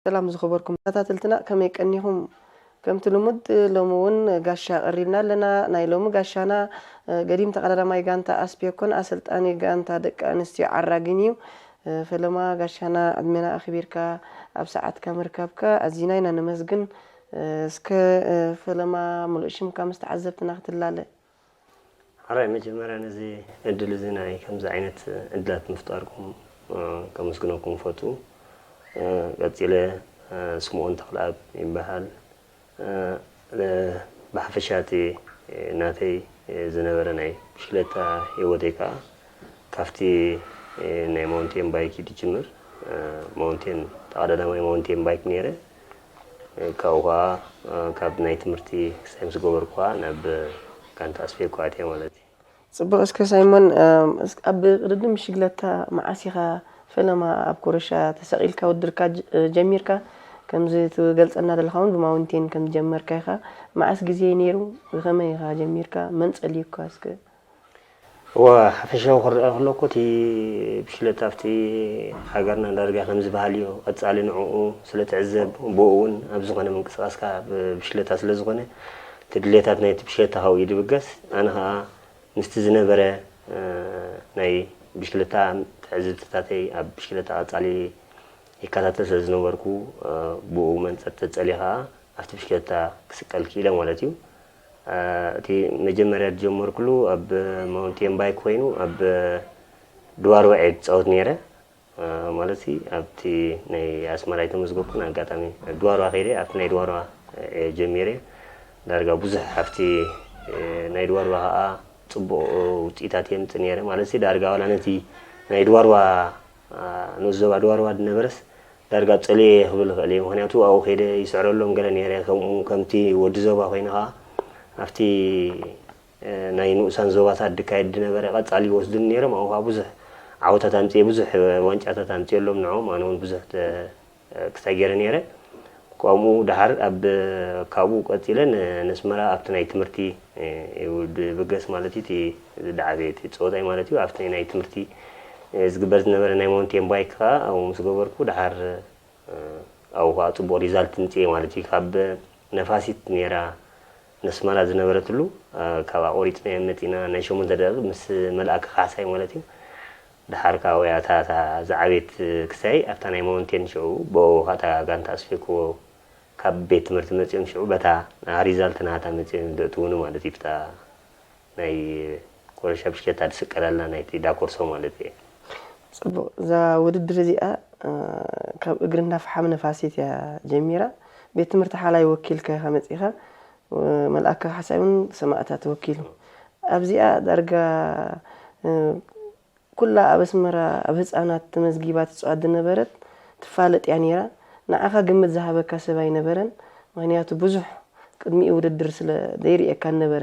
ሰላም ዝኸበርኩም ተኸታተልትና፣ ከመይ ቀኒኹም? ከምቲ ልሙድ ሎሚ እውን ጋሻ ቀሪብና ኣለና። ናይ ሎሚ ጋሻና፣ እ፣ ገዲም ተቐዳዳማይ ጋንታ ኣስፔኮን ኣሰልጣኒ ጋንታ ደቂ ኣንስትዮ ዓራግን እዩ። እ፣ ፈለማ ጋሻና ዕድሜና ኣኽቢርካ ኣብ ሰዓትካ ምርካብካ ኣዚና ኢና ነመስግን። እ፣ እስከ፣ እ፣ ፈለማ ምሉእ ሽምካ ምስ ተዓዘብትና ክትላለ። ሓራይ መጀመርያ ነዚ ዕድል እዚ ናይ ከምዚ ዓይነት ዕድላት ምፍጣርኩም፣ እ፣ ከመስግነኩም ፈቱ። እ፣ ቀጺለ፣ እ፣ ስምኦን ተኽለኣብ ይበሃል። እ፣ እ፣ ብሓፈሻ እቲ፣ እ፣ ናተይ፣ እ፣ ዝነበረ ናይ ብሽክለታ ህይወተይ ከኣ ካብቲ፣ እ፣ ናይ ማውንቴን ባይክ እዩ ዝጅምር። እ፣ ማውንቴን ተቐዳዳማይ ማውንቴን ባይክ ነይረ። ካብኡ ከዓ፣ እ፣ ካብ ናይ ትምህርቲ ክሳይ ምስ ገበርኩ ከዓ ናብ ጋንታ ኣስፌኮ ኣትየ ማለት እዩ። ጽቡቕ። እስከ ሳይሞን፣ እም፣ እስ-፣ ኣብ ቅድድም ብሽግለታ መዓስ ኢኻ ፈለማ ኣብ ኮረሻ ተሰቒልካ ውድድርካ ጀ-፣ ጀሚርካ? ከምዚ ትገልጸና ዘለኻ እውን ብማውንቴን ከም ዝጀመርካ ኢኻ። መዓስ ግዜ እዩ ነይሩ? ብኸመይ ኢኻ ጀሚርካ? መን ጸልዩካ እስከ? እወ፣ ሓፈሻዊ ክረኣ ከሎ እኮ እቲ ብሽክለታ ኣብቲ ሃገርና ዳርጋ ከምዚ ባህሊ እዩ። ቀጻሊ ንዕኡ ስለ ትዕዘብ፣ ብኡ እውን ኣብ ዝኾነ ምንቅስቓስካ ብብሽክለታ ስለ ዝኾነ፣ እቲ ድሌታት ናይቲ ብሽክለታ ካብኡ እዩ ዝብገስ። ኣነ ኸኣ ምስቲ ዝነበረ፣ እ፣ ናይ ብሽክለታ ትዕዝብትታተይ ኣብ ብሽክለታ ቀጻሊ ይከታተል ስለ ዝነበርኩ፣ እ፣ ብኡ መንጸት ተጸልየ ኸኣ ኣብቲ ብሽክለታ ክስቀል ክኢለ ማለት እዩ። እ፣ እቲ መጀመርያ ዝጀመርኩሉ ኣብ ማውንቴን ባይክ ኮይኑ ኣብ ድዋርዋ እየ ዝጻወት ነይረ። እ፣ ማለት ኣብቲ ናይ ኣስመራ ኣይተመዝገብኩን። ኣጋጣሚ ኣብ ድዋርዋ ከይደ ኣብቲ ናይ ድዋርዋ እየ ጀሚረ። ዳርጋ ብዙሕ ኣብቲ፣ እ፣ ናይ ድዋርዋ ኸኣ ጽቡቕ ውጽኢታት የምጽእ ነይረ። ማለት ዳርጋ ዋላ ነቲ ናይ ድዋርዋ፣ እ፣ ንኡስ ዞባ ድዋርዋ ዝነበረስ ዳርጋ ጸልየ ክብል እኽእል እየ። ምኽንያቱ ኣብኡ ከይደ ይስዕረሎም ገለ ነይረ። ከምኡ ከምቲ ወዲ ዞባ ኮይነ ኸኣ ኣብቲ፣ እ፣ ናይ ንኡሳን ዞባታት ዝካየድ ዝነበረ ቀጻሊ ይወስዱኒ ነይሮም። ኣብኡ ኸኣ ብዙሕ ዓወታት ኣምጽኤ፣ ብዙሕ ዋንጫታት ኣምጽኤሎም ንዕኦም። ኣነ እውን ብዙሕ ተ-፣ ክሳይ ገይረ ነይረ። ከምኡ ደሓር ኣብ፣ ካብኡ ቀጺለ ን-፣ ነስመራ ኣብቲ ናይ ትምህርቲ፣ እ፣ እዩ ድብገስ ማለት እዩ። እቲ ዝደዓበየ እቲ ጸወታይ ማለት እዩ። ኣብቲ ናይ ትምህርቲ፣ እ፣ ዝግበር ዝነበረ ናይ ማውንቴን ባይክ ከኣ ኣብኡ ምስ ገበርኩ ደሓር፣ እ፣ ኣብኡ ከኣ ጽቡቕ ሪዛልት ምጽኤ ማለት እዩ። ካብ ነፋሲት ነይራ ነስመራ ዝነበረትሉ፣ እ፣ ካብኣ ቆሪጽናዮ መጺና ናይ ሸሞንተ ደቂቕ ምስ መልኣከ ካሕሳይ ማለት እዩ። ደሓር ከኣ ወይ ኣታ፣ እታ ዝዓበየት ክሳይ ኣብታ ናይ ማውንቴን ሽዑ ብኡ ከኣ እታ ጋንታ ኣስፌኮ ካብ ቤት ትምህርቲ መጺኦም ሽዑ በታ ሪዛልት ናታ መጺኦም ዘእትውኒ ማለት እዩ። ብታ ናይ ኮረሻ ብሽኬታ ዝስቀላልና ናይቲ ዳኮርሶ ማለት እየ። ጽቡቕ። እዛ ውድድር እዚኣ፣ እ፣ ካብ እግሪ እንዳፈሓም ነፋሲት እያ ጀሚራ። ቤት ትምህርቲ ሓላይ ወኪልካ ኢኻ መጺኻ። እ፣ መልኣከ ካሕሳይ እውን ሰማእታት ወኪሉ። ኣብዚኣ ዳርጋ፣ እ፣ ኩላ ኣብ ኣስመራ ኣብ ህጻናት ተመዝጊባ ትጻወት ዝነበረት ትፋለጥ እያ ነይራ። ንዓኻ ግምት ዝሃበካ ሰብ ኣይነበረን። ምኽንያቱ ብዙሕ ቅድሚኡ ውድድር ስለ ዘይርእየካ ነበረ።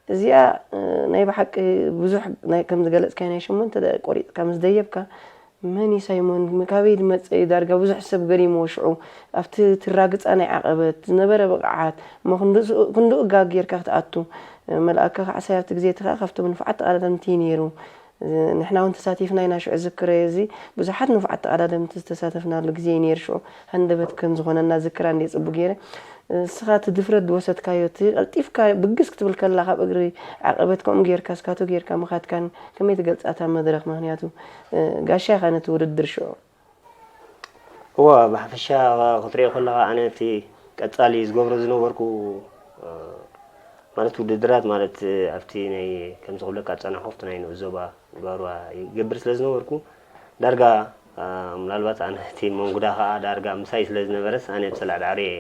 እዚኣ፣ እ፣ ናይ ብሓቂ ብዙሕ ናይ፣ ከም ዝገለጽካዮ ናይ ሸሞንተ ደቂቕ ቆሪጽካ ምስ ደየብካ፣ መን እዩ ሳይሞን? ካበይ ዝመጸ እዩ? ዳርጋ ብዙሕ ሰብ ገሪምዎ ሽዑ። ኣብቲ ትራግጻ ናይ ዓቐበት ዝነበረ ብቕዓት፣ እሞ ክንድኡ፣ ክንድኡ እጋ ጌርካ ክትኣቱ። መልኣከ ካሕሳይ ኣብቲ ግዜ እቲ ከኣ ካብቶም ንፉዓት ተቐዳደምቲ እዩ ነይሩ። ንሕና እውን ተሳቲፍና ኢና። ሽዑ ዝክረዮ እዚ ብዙሓት ንፉዓት ተቐዳደምቲ ዝተሳተፍናሉ ግዜ እዩ ነይሩ። ሽዑ ሃንደበት ከም ዝኾነና ዝክራ እንድየ ጽቡቕ ገይረ። ንስኻ እቲ ድፍረት ዝወሰድካዮ፣ እቲ ቀልጢፍካ ብግስ ክትብል ከላ ካብ እግሪ ዓቐበት ከምኡ ጌርካ ስካቶ ጌርካ ምኻድካን ከመይ ትገልጻ እታ መድረኽ? ምኽንያቱ፣ እ፣ ጋሻ ኢኻ ነቲ ውድድር ሽዑ። እወ፣ ብሓፈሻ ክትሪኦ ከለኻ ኣነ እቲ ቀጻሊ ዝገብሮ ዝነበርኩ፣ እ፣ ማለት ውድድራት ማለት ኣብቲ ናይ ከምዚ ክብለካ ዝጸናሕኩ ኣብቲ ናይ ንኡስ ዞባ ጓርባ ይገብር ስለ ዝነበርኩ ዳርጋ፣ እ፣ ምናልባት ኣነ እቲ መንጉዳ ከኣ ዳርጋ ምሳይ ስለ ዝነበረስ ኣነ ኣብ ሰላዕ ዳዕሮ እየ፣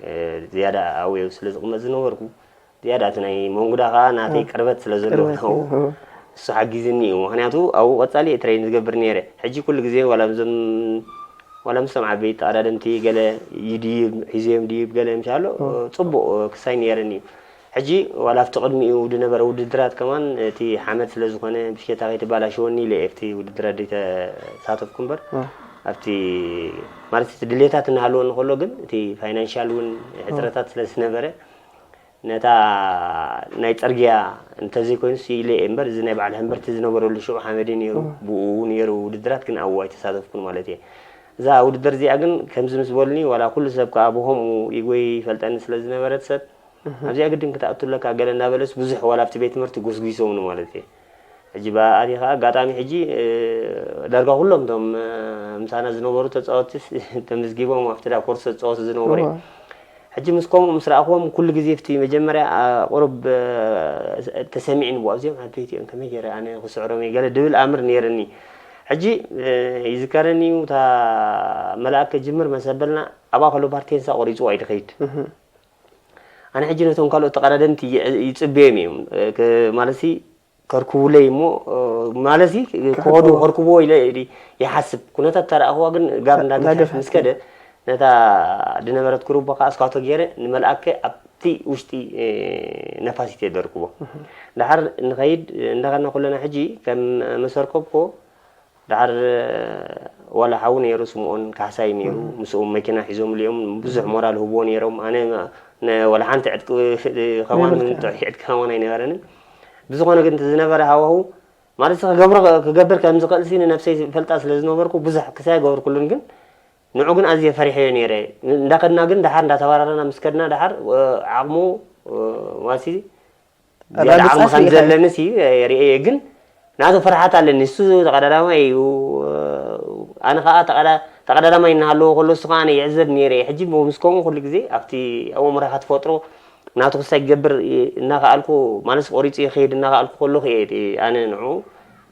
እ፣ ዝያዳ ኣብኡ ስለ ዝቕመጥ ዝነበርኩ ዝያዳ እቲ ናይ መንጉዳ ከኣ ናተይ ቅርበት ስለ ዘለዎ ቅርበት፣ ነው። እህ። እሱ ሓጊዝኒ እዩ። ምኽንያቱ ኣብኡ ቀጻሊ እየ ትሬን ዝገብር ነይረ። ሕጂ ኩሉ ግዜ ዋላ ምስዞም፣ ዋላ ምስቶም ዓበይቲ ተቐዳደምቲ ገለ ይድይብ፣ ሒዘዮም ድይብ ገለ ምሻሎ፣ እህ። ጽቡቕ ክሳይ ነይረኒ እዩ። ሕጂ ዋላ ኣብቲ ቅድሚኡ ዝነበረ ውድድራት ከማን እቲ ሓመድ ስለ ዝኾነ ብሽኬታ ከይትባላሸወኒ ኢለ እየ ኣብቲ ውድድራት ዘይተሳተፍኩ እምበር፣ እህ። ኣብቲ ማለት እቲ ድሌታት እናሃለወኒ ከሎ ግን እቲ ፋይናንሻል እውን ሕጽረታት ስለ ዝነበረ ነታ ናይ ጽርግያ እንተዘይኮይኑስ ኢለ እየ እምበር፣ እዚ ናይ በዓል ሕምብርቲ ዝነበረሉ ሽዑ ሓመድ እዩ ነይሩ። እም። ብኡ ነይሩ ውድድራት፣ ግን ኣብኡ ኣይተሳተፍኩን ማለት እየ። እዛ ውድድር እዚኣ ግን ከምዚ ምስ በሉኒ፣ ዋላ ኩሉ ሰብ ከኣ ብኸምኡ ኢጎይ ይፈልጠኒ ስለ ዝነበረ፣ እቲ ሰብ ኣብዚኣ ግድን ክትኣቱ ኣለካ ገለ እናበለስ ብዙሕ ዋላ ኣብቲ ቤት ትምህርቲ ጎስጒሶምኒ ማለት እየ። ሕጂ ብኣኣዲ ከኣ ኣጋጣሚ ሕጂ እ፣ ዳርጋ ኩሎም እቶም እ፣ ምሳና ዝነበሩ ተጻወትቲ ተመዝጊቦም ኣብቲ ዳ ኮርስ ተጻወቱ ዝነበሩ እዮም። ሕጂ ምስ ከምኡ ምስ ረኣኽዎም ኩሉ ግዜ ኣብቲ መጀመርያ ቁሩብ ተሰሚዕኒ ብኡ ኣብዚኦም ዓበይቲ እዮም ከመይ ገይረ ኣነ ክስዕሮም እየ ገለ ድብል ኣምር ነይርኒ። ሕጂ ይዝከረኒ እዩ እታ መልኣክ ክጅምር መሰበልና ኣብኣ ከሎ ባርቴንሳ ቆሪፅዋ እዩ ድኸይድ። ኣነ ሕጂ ነቶም ካልኦት ተቐዳደምቲ ይፅበዮም እዮም ማለትሲ ከርክቡለይ እሞ ማለት ክኸዱ ከርክብዎ ኢለ ይሓስብ። ኩነታት ተረኣኽዋ ግን ጋብ እንዳገፍሐት ምስ ከደ ነታ ድነበረት ግሩቦ ከዓ እስካቶ ገይረ ንመልኣከ ኣብቲ ውሽጢ ነፋሲት የደርክቦ። ድሓር ንኸይድ እንዳኸና ኩለና ሕጂ ከም መሰርከብኮ ድሓር ዋላ ሓው ነይሩ ስምኦን ካሕሳይ ነይሩ። ምስኦም መኪና ሒዞምሉ እዮም። ብዙሕ ሞራል ህብዎ ነይሮም። ኣነ ዋላ ሓንቲ ዕጥቂ ከማን ጥዑይ ዕጥቂ ከማን ኣይነበረንን። ብዝኾነ ግን እቲ ዝነበረ ሃዋሁ ማለት ክገብሮ ክገብር ከም ዝኽእል ሲ ንነብሰይ ፈልጣ ስለ ዝነበርኩ ብዙሕ ክሳይ ገበርኩሉን ግን ንዑ ግን ኣዝየ ፈሪሐዮ ነይረ። እንዳኸድና ግን ድሓር እንዳተባራረና ምስ ከድና ድሓር ዓቕሙ ዋሲ ዝያዳ ዓቕሚ ከም ዘለኒ ሲ ርእየ ግን ናቱ ፍርሓት ኣለኒ። እሱ ተቐዳዳማይ እዩ። ኣነ ከዓ ተቐዳዳማይ እናሃለዎ ከሎ እሱ ከዓ ኣነ ይዕዘብ ነይረ። ሕጂ ምስ ከምኡ ኩሉ ግዜ ኣብቲ ኣእምሮኻ ትፈጥሮ ናቱ ክሳይ ክገብር እናኸኣልኩ ማለት ቆሪፁ ይኸይድ እናኸኣልኩ ከለኹ እየ ኣነ ንዑ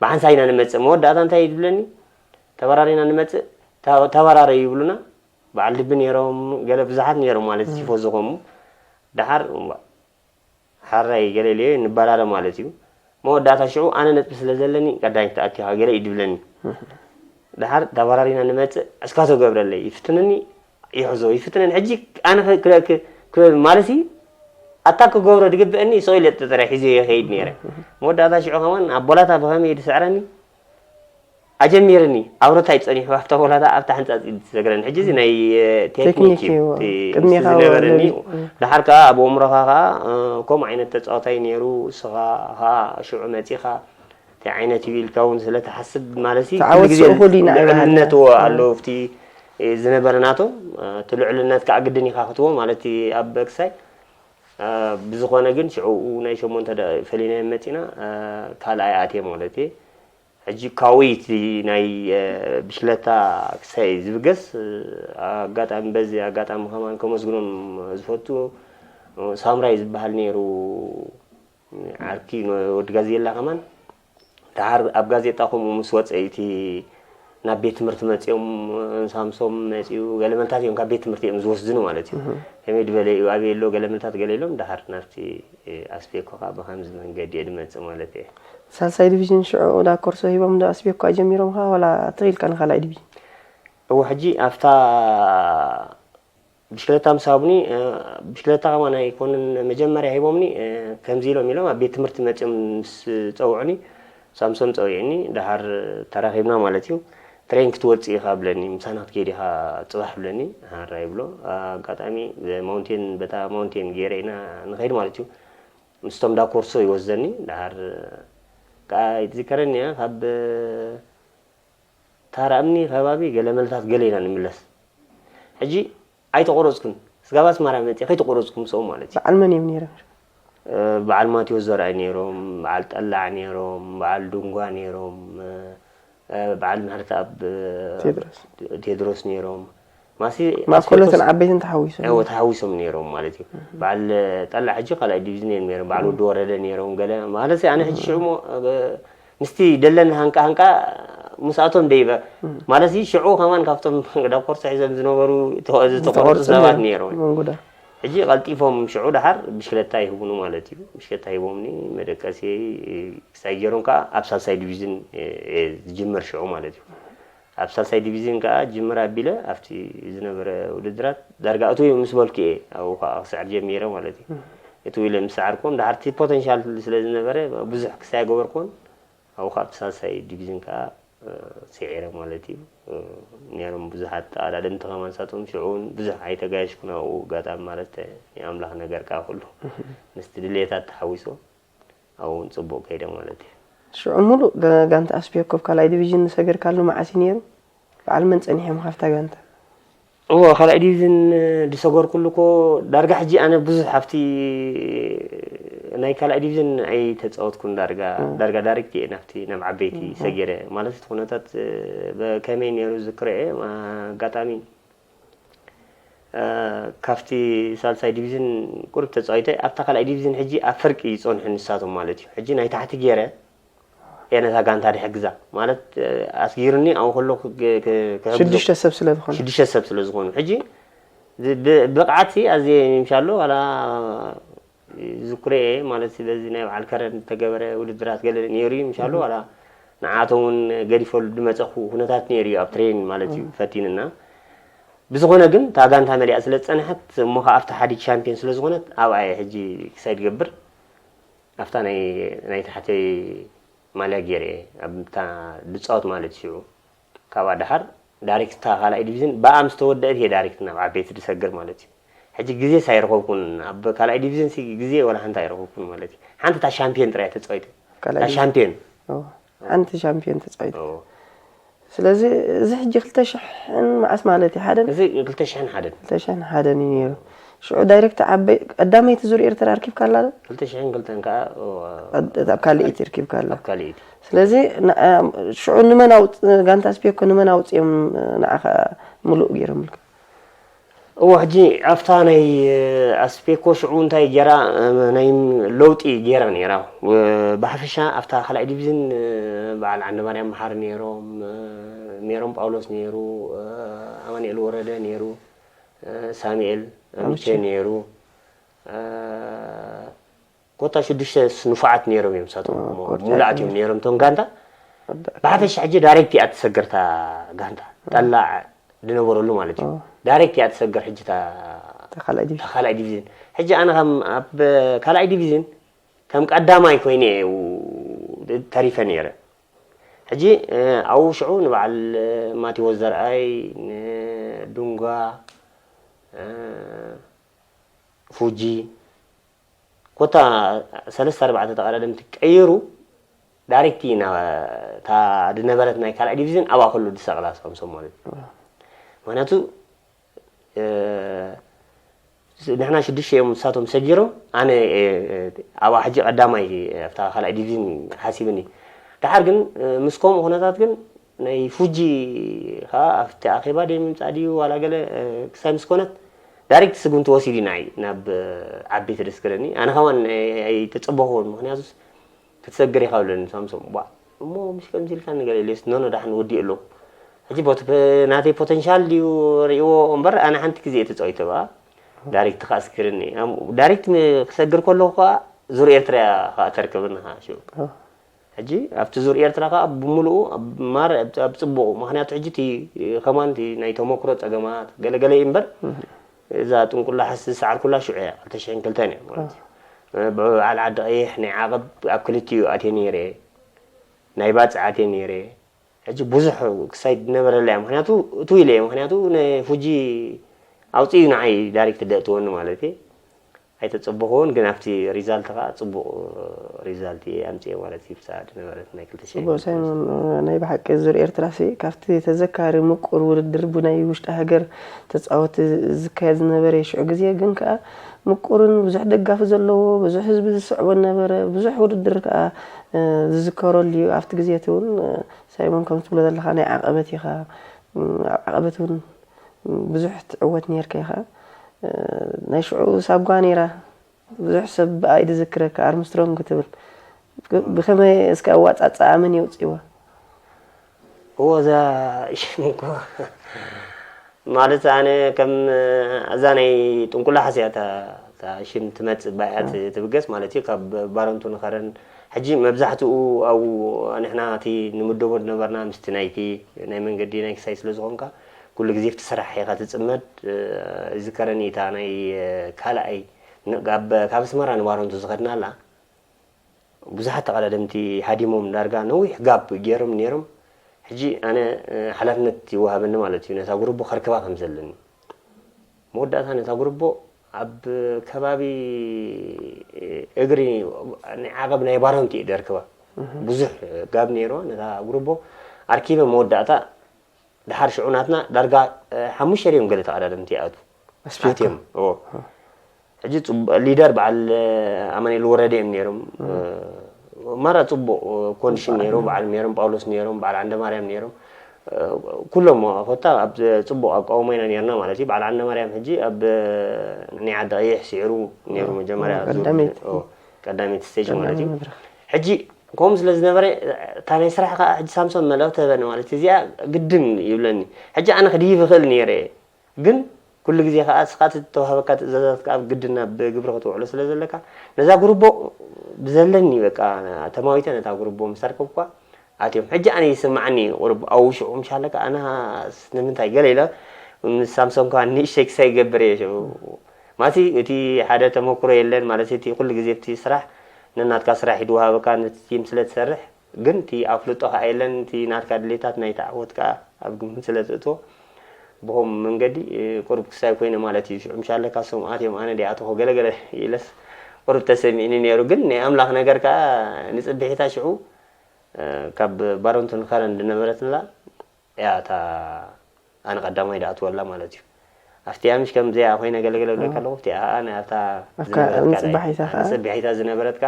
ብሓንሳብ ኢና ንመፅእ። መወዳእታ እንታይ እዩ ዝብለኒ? ተበራሪና ንመፅእ፣ ተበራረ ይብሉና። በዓል ድቢ ነይሮም፣ ገለ ብዙሓት ነይሮም ማለት ቲፎዞ ከምኡ። ደሓር ሓራይ ገለ ኢለዮ ንበራረ ማለት እዩ። መወዳእታ ሽዑ ኣነ ነጥቢ ስለ ዘለኒ ቀዳይ ተኣቲኻ ገለ እዩ ድብለኒ። ደሓር ተበራሪና ንመፅእ፣ እስካቶ ገብረለይ ይፍትንኒ፣ ይሕዞ ይፍትነን። ሕጂ ኣነ ክ- ክ- ክ- ክ- ማለት ኣታ ክገብሮ ድግብአኒ ሰው ኢለ ጥጥረ ሒዘ ይኸይድ ነይረ። መወዳእታ ሽዑ ከማን ኣብ ቦላታ ብኸመይ ድስዕረኒ ኣጀሚርኒ። ኣብረታይ ጸኒሑ ኣብታ ቦላታ ኣብታ ሕንጻጽ ድሰግረኒ። ሕጂ እዚ ናይ ቴክኒክ እዩ። ቅድሚኻ ዝነበረኒ ድሓር ከኣ ኣብ ኣእምሮኻ ከኣ ከምኡ ዓይነት ተጻዋታይ ነይሩ። እስኻ ከኣ ሽዑ መጺኻ እንታይ ዓይነት እዩ ኢልካ እውን ስለ ትሓስብ ማለት እዩ። ኩሉ ግዜ ልዕልነት ኣሎ ኣብቲ ዝነበረ ናቶም እቲ ልዕልነት ከዓ ግድን ኢኻ ክትቦ ማለት ኣብ ክሳይ ብዝኾነ ግን ሽዑ ናይ ሸሞንተ ፈሊና መፂና ካልኣይ ኣትየ ማለት እየ። ሕጂ ካውይ እቲ ናይ ብሽክለታ ክሳይ ዝብገስ ኣጋጣሚ በዚ ኣጋጣሚ ከማን ከመስግኖም ዝፈቱ ሳምራይ ዝበሃል ነይሩ። ዓርኪ ወዲ ጋዜላ ከማን ደሓር ኣብ ጋዜጣ ከምኡ ምስ ወፀ እቲ ናብ ቤት ትምህርቲ መፅኦም ሳምሶም መፅኡ ገለመልታት እዮም ካብ ቤት ትምህርቲ እዮም ዝወስድኑ ማለት እዩ። ከመይ ድበለ እዩ ኣበይ ኣሎ ገለመልታት ገለ ኢሎም ደሓር ናብቲ ኣስቤኮ ከዓ ብከምዚ መንገዲ እየ ድመፅእ ማለት እየ። ሳልሳይ ዲቪዥን ሽዑ ዳ ኮርሶ ሂቦም ዶ ኣስቤኮ ጀሚሮም ከዓ ዋላ ትኽኢልካ ንካልኣይ ዲቪዥን? እዎ ሕጂ ኣብታ ብሽክለታ ምስ ሃቡኒ ብሽክለታ ከማን ኣይኮንን መጀመርያ ሂቦምኒ ከምዚ ኢሎም ኢሎም ኣብ ቤት ትምህርቲ መፅኦም ምስ ፀውዑኒ ሳምሶም ፀዊዕኒ ደሓር ተራኺብና ማለት እዩ። ትሬን ክትወፅእ ኢኻ ብለኒ ምሳና ክትከይድ ኢኻ ፅባሕ ብለኒ። ሓራ ይብሎ ኣጋጣሚ ማውንቴን በታ ማውንቴን ገይረ ኢና ንኸይድ ማለት እዩ። ምስቶም ዳኮርሶ ይወስደኒ ደሓር ከዓ ይትዝከረኒ እያ ካብ ታራ እምኒ ከባቢ ገለ መልታት ገለ ኢና ንምለስ። ሕጂ ኣይተቆረፅኩን ስጋብ ኣስመራ መፅእ ከይተቆረፅኩ ምስኦም ማለት እዩ። በዓል መን እዮም ነይሮም? በዓል ማቴዎስ ዘርኣይ ነይሮም፣ በዓል ጠላዕ ነይሮም፣ በዓል ዱንጓ ነይሮም፣ በዓል ምሕረተኣብ ቴድሮስ ነይሮም። ማሲ ማእከሎትን ዓበይትን ተሓዊሶም እዎ ተሓዊሶም ነይሮም ማለት እዩ። በዓል ጠላዕ ሕጂ ካልኣይ ዲቪዝን እዮም ነይሮም፣ በዓል ወዲ ወረደ ነይሮም ገለ ማለት ኣነ ሕጂ ሽዑ ምስቲ ደለኒ ሃንቃ ሃንቃ ምስኣቶም ደይበ ማለት እዩ። ሽዑ ከማን ካብቶም ዳብ ኮርሶ ሒዞም ዝነበሩ ዝተቆርፁ ሰባት ነይሮም። ሕጂ ቀልጢፎም ሽዑ ደሓር ብሽክለታ ይህቡኑ ማለት እዩ። ብሽክለታ ሂቦምኒ መደቀሲ ክሳይ ገይሮም ከዓ ኣብ ሳልሳይ ዲቪዝን ዝጅመር ሽዑ ማለት እዩ። ኣብ ሳልሳይ ዲቪዝን ከዓ ጅምር ኣቢለ ኣብቲ ዝነበረ ውድድራት ዳርጋ እትው ምስ በልኩ እየ ኣብኡ ከዓ ክስዕር ጀሚረ ማለት እዩ። እትው ኢለ ምስ ሰዓርኩም ደሓር እቲ ፖተንሻል ስለ ዝነበረ ብዙሕ ክሳይ ገበርኩን ኣብኡ ከዓ ኣብቲ ሳልሳይ ዲቪዝን ከዓ ስዒረ ማለት እዩ። ነይሮም ብዙሓት ተቐዳደምቲ ከማን ንሳቶም ሽዑ እውን ብዙሕ ኣይተጋየሽኩን ኣብኡ ኣጋጣሚ ማለት ናይ ኣምላኽ ነገር ከዓ ኩሉ ምስቲ ድሌታት ተሓዊሱ ኣብኡ እውን ፅቡቕ ከይደ ማለት እዩ። ሽዑ ሙሉእ ጋንታ ኣስቤኮ ኣብ ካልኣይ ዲቪዥን ዝሰገርካሉ መዓስ እዩ ነይሩ? በዓል መን ጸኒሖም ካብታ ጋንታ? እዎ ካልኣይ ዲቪዝን ዝሰገርኩሉ እኮ ዳርጋ ሕጂ ኣነ ብዙሕ ኣብቲ ናይ ካልኣይ ዲቪዝን ኣይተፃወትኩን። ዳርጋ ዳርጋ ዳይሬክት እየ ናብቲ ናብ ዓበይቲ ሰጊረ ማለት እቲ ኩነታት ከመይ ነይሩ ዝክርኦ ኣጋጣሚ ካብቲ ሳልሳይ ዲቪዝን ቁሩብ ተፃዊተ ኣብታ ካልኣይ ዲቪዝን ሕጂ ኣብ ፍርቂ ይፀንሑ ንሳቶም ማለት እዩ። ሕጂ ናይ ታሕቲ ገይረ እየ ነታ ጋንታ ድሕግዛ ማለት ኣስጊሩኒ ኣብኡ ከሎ ክሕግዞ ሽዱሽተ ሰብ ስለ ዝኾነ ሽዱሽተ ሰብ ስለ ዝኾኑ ሕጂ ብቕዓት ኣዝየ ምሻሎ ዋላ ዝኩረ እየ ማለት በዚ ናይ በዓል ከረን ዝተገበረ ውድድራት ገለ ነይሩ እዩ ምሻሎ ዋላ ንዓቶም እውን ገዲፈሉ ድመፀኹ ኩነታት ነይሩ እዩ ኣብ ትሬን ማለት እዩ ፈቲንና ብዝኾነ ግን እታ ጋንታ መሊኣ ስለ ዝፀንሐት እሞ ከዓ ኣብታ ሓዲግ ሻምፒዮን ስለ ዝኾነት ኣብኣ እየ ሕጂ ክሳይ ድገብር ኣብታ ናይ ናይ ታሕተይ ማልያ ገይረ እየ ኣብታ ድፃወት ማለት ሽዑ ካብኣ ደሓር ዳይሬክት እታ ካልኣይ ዲቪዝን ብኣ ምስ ተወደአት እየ ዳይሬክት ናብ ዓበይቲ ድሰግር ማለት እዩ ሕጂ ግዜስ ኣይረኸብኩን ኣብ ካልኣይ ዲቪዝን ሲ ግዜ ወላ ሓንቲ ኣይረኸብኩን ማለት እዩ ሓንቲ እታ ሻምፒዮን ጥራይ ተፃዊተ ካልኣይ እታ ዲቪ- ሻምፒዮን ኦ፣ ሓንቲ ሻምፒዮን ተፃዊተ ኦ። ስለዚ እዚ ሕጂ ክልተ ሽሕን መዓስ ማለት እዩ ሓደን እዚ ክልተ ሽሕን ሓደን ክልተ ሽሕን ሓደን እዩ ነይሩ። ሽዑ ዳይሬክት ዓበይ ቀዳመይቲ ዙር ኤርትራ ኣርኪብካ ኣላ ዶ? ክልተ ሽሕን ክልተን ከዓ ኣብ ካልእቲ ኣርኪብካ ኣላ። ኣብ ካልእቲ ስለዚ ሽዑ ንመን ኣውፅ ጋንታ ስፔኮ ንመን ኣውፅኦም ንዓኻ ምሉእ ገይሮምልካ? እዎ ሕጂ ኣብታ ናይ ኣስፔኮ ሽዑ እንታይ ገይራ ናይ ለውጢ ገይራ ነይራ ብሓፈሻ ኣብታ ካልኣይ ዲቪዝን በዓል ዓንደማርያም መሓሪ ነይሮም ሜሮን ጳውሎስ ነይሩ ኣማንኤል ወረደ ነይሩ ሳሙኤል ኣምቼ ነይሩ ኮታ ሽዱሽተ ንፉዓት ነይሮም እዮም ንሳቶም ሙሉኣት እዮም ነይሮም እቶም ጋንታ ብሓፈሻ ሕጂ ዳይሬክት እያ ትሰግርታ ጋንታ ጠላዕ ዝነበረሉ ማለት እዩ ዳይሬክት እያ ትሰግር ሕጂ ካልኣይ ዲቪዥን ሕጂ ኣነ ከም ኣብ ካልኣይ ዲቪዥን ከም ቀዳማይ ኮይነ ተሪፈ ነይረ ሕጂ ኣብኡ ሽዑ ንበዓል ማቴዎስ ዘርኣይ ንዱንጋ ፉጂ ኮታ ሰለስተ ኣርባዕተ ተቐዳደምቲ ቀይሩ ዳይሬክት ኢና እታ ዝነበረት ናይ ካልኣይ ዲቪዝን ኣብኣ ከሎ ዝሰቕላ ሳምሶም ማለት እዩ ምክንያቱ ንሕና ሽዱሽተ እዮም ንሳቶም ሰጊሮም ኣነ ኣብኣ ሕጂ ቀዳማይ ኣብታ ካልኣይ ዲቪዝን ሓሲብኒ ድሓር ግን ምስ ከምኡ ኩነታት ግን ናይ ፉጂ ከዓ ኣብቲ ኣኼባ ደይ ምምፃእ ድዩ ዋላ ገለ ክሳይ ምስ ኮነት ዳይሬክት ስጉምቲ ወሲድና እዩ ናብ ዓበይቲ ደስ ክለኒ ኣነ ከማን ኣይተፀበኽዎን ምክንያቱስ ክትሰግር ኢኻ ብለኒ ሳምሶም ቧ እሞ ምሽ ከምዚ ኢልካ ንገለ ኢለስ ኖኖ ዳሕን ወዲእ ኣለኹ ሕጂ ቦቲ ናተይ ፖተንሻል ድዩ ርእዎ እምበር ኣነ ሓንቲ ግዜ እየ ተፃዊተ በኣ ዳይሬክት ከዓ ስክርኒ ዳይሬክት ክሰግር ከለኹ ከዓ ዙር ኤርትራ ከዓ ተርከብና ሽዑ ሕጂ ኣብቲ ዙር ኤርትራ ከዓ ብምሉኡ ማር ኣብ ፅቡቁ ምክንያቱ ሕጂ እቲ ከማን እቲ ናይ ተመክሮ ፀገማት ገለገለ እዩ እምበር እዛ ጥንቁላ ሓስ ዝሰዓርኩላ ሽዑ እያ ክልተ ሽሕን ክልተን እያ ማለት እዩ በዓል ዓዲ ቀይሕ ናይ ዓቐብ ኣብ ክልቲኡ ኣትየ ነይረ ናይ ባፅዕ ኣትየ ነይረ ሕጂ ብዙሕ ክሳይ ነበረላ እያ ምክንያቱ እቱ ኢለ እየ ምክንያቱ ንፉጂ ኣውፅኡ ንዓይ ዳይሬክት ደእትወኒ ማለት እየ ኣይተፀበኽዎን ግን ኣብቲ ሪዛልት ከዓ ፅቡቕ ሪዛልት እየ ኣምፅኤ ማለት እዩ ብሰዓት ዝነበረት ናይ ክልተ ሽሕ ጽቡቕ ሳይሞን ናይ ብሓቂ ዙር ኤርትራ ሲ ካብቲ ተዘካሪ ምቁር ውድድር ብናይ ውሽጢ ሃገር ተፃወቲ ዝካየድ ዝነበረ እዩ ሽዑ ግዜ ግን ከዓ ምቁርን ብዙሕ ደጋፊ ዘለዎ ብዙሕ ህዝቢ ዝስዕቦ ነበረ ብዙሕ ውድድር ከዓ ዝዝከረሉ እዩ ኣብቲ ግዜ እቲ እውን ሳይሞን ከም ትብሎ ዘለካ ናይ ዓቐበት ኢኻ ኣብ ዓቐበት እውን ብዙሕ ትዕወት ነርካ ኢኻ ናይ ሽዑ ሳጓ ነይራ ብዙሕ ሰብ ብኣይ ዝዝክረካ ኣርምስትሮንግ ትብል ብኸመይ እስከ ኣዋፃፅኣ መን የውፅእዋ እዎ እዛ ሽም እኮ ማለት ኣነ ከም እዛ ናይ ጥንቁላ ሓስያ እታ ሽም ትመፅእ ባይኣት ትብገስ ማለት እዩ ካብ ባረንቱ ንኸረን ሕጂ መብዛሕትኡ ኣብኡ ንሕና እቲ ንምደቦ ዝነበርና ምስቲ ናይቲ ናይ መንገዲ ናይ ክሳይ ስለ ዝኾንካ ኩሉ ግዜ ኣብቲ ስራሕ ኢኻ ትፅመድ ይዝከረኒ እታ ናይ ካልኣይ ካብ ኣስመራ ንባረንቱ ዝኸድናላ ብዙሓት ተቐዳደምቲ ሃዲሞም ዳርጋ ነዊሕ ጋፕ ገይሮም ነይሮም ሕጂ ኣነ ሓላፍነት ይወሃበኒ ማለት እዩ ነታ ጉርቦ ከርክባ ከም ዘለኒ መወዳእታ ነታ ጉርቦ ኣብ ከባቢ እግሪ ናይ ዓቐብ ናይ ባረንቱ እዩ ደርክባ ብዙሕ ጋብ ነይርዋ ነታ ጉርቦ ኣርኪበ መወዳእታ ድሓር ሽዑ ናትና ዳርጋ ሓሙሽተ ድዮም ገለ ተቐዳደምቲ ይኣትዉ ኣትዮም። ሕጂ ሊደር በዓል ኣማኑኤል ወረደ እዮም ነይሮም። ማራ ፅቡቕ ኮንዲሽን ነይሩ። በዓል ሜሮን ጳውሎስ ነይሮም፣ በዓል ዓንደ ማርያም ነይሮም። ኩሎም ኮታ ኣብ ፅቡቕ ኣቃውሞ ኢና ነርና ማለት እዩ። በዓል ዓንደ ማርያም ሕጂ ኣብ ናይ ዓዲ ቀይሕ ስዒሩ ነይሩ መጀመርያ ቀዳመይቲ ስቴጅ ማለት እዩ። ሕጂ ከምኡ ስለ ዝነበረ እታ ናይ ስራሕ ከዓ ሕጂ ሳምሶን መልእኽቲ ህበኒ ማለት እዩ። እዚኣ ግድን ይብለኒ። ሕጂ ኣነ ክድይብ ይኽእል ነይረ እየ። ግን ኩሉ ግዜ ከዓ እስኻ እቲ ዝተዋህበካ ትእዛዛት ከዓ ግድን ናብ ግብሪ ክትውዕሎ ስለ ዘለካ ነዛ ጉርቦ ብዘለኒ በቃ ተማዊተ ነታ ጉርቦ ምስ ኣርከብኳ ኣትዮም። ሕጂ ኣነ ይስምዓኒ ቁሩብ ኣብኡ ሽዑ ምሻለካ ኣነስ ንምንታይ ገለ ኢለ ምስ ሳምሶን ከዓ ንእሽተይ ክሳይ ይገብር እየ ሽዑ። ማለት እቲ ሓደ ተመክሮ የለን ማለት እቲ ኩሉ ግዜ እቲ ስራሕ ነናትካ ስራሕ ይድወሃበካ ነቲ ቲም ስለ ትሰርሕ ግን እቲ ኣፍልጦ ከዓ የለን እቲ ናትካ ድሌታት ናይቲ ዓወት ከዓ ኣብ ግምት ስለ ትእትዎ ብኸምኡ መንገዲ ቁሩብ ክሳይ ኮይነ ማለት እዩ። ሽዑ ምሻለካ እሶም ኣትዮም ኣነ ደይኣተኹ ገለገለ ኢለስ ቁሩብ ተሰሚዕኒ ነይሩ። ግን ናይ ኣምላኽ ነገር ከዓ ንፅብሒታ ሽዑ ካብ ባሮንቶን ከረን ዝነበረትላ እያ እታ ኣነ ቀዳማይ ደኣትወላ ማለት እዩ። ኣብቲኣ ምሽ ከም እዚኣ ኮይነ ገለገለ ብለካ ኣለኹ። ኣብቲኣ ከዓ ናይ ኣብታ ዝነበረትካ ናይ- ንፅባሒታ ከዓ? ንፅባሒታ ዝነበረትካ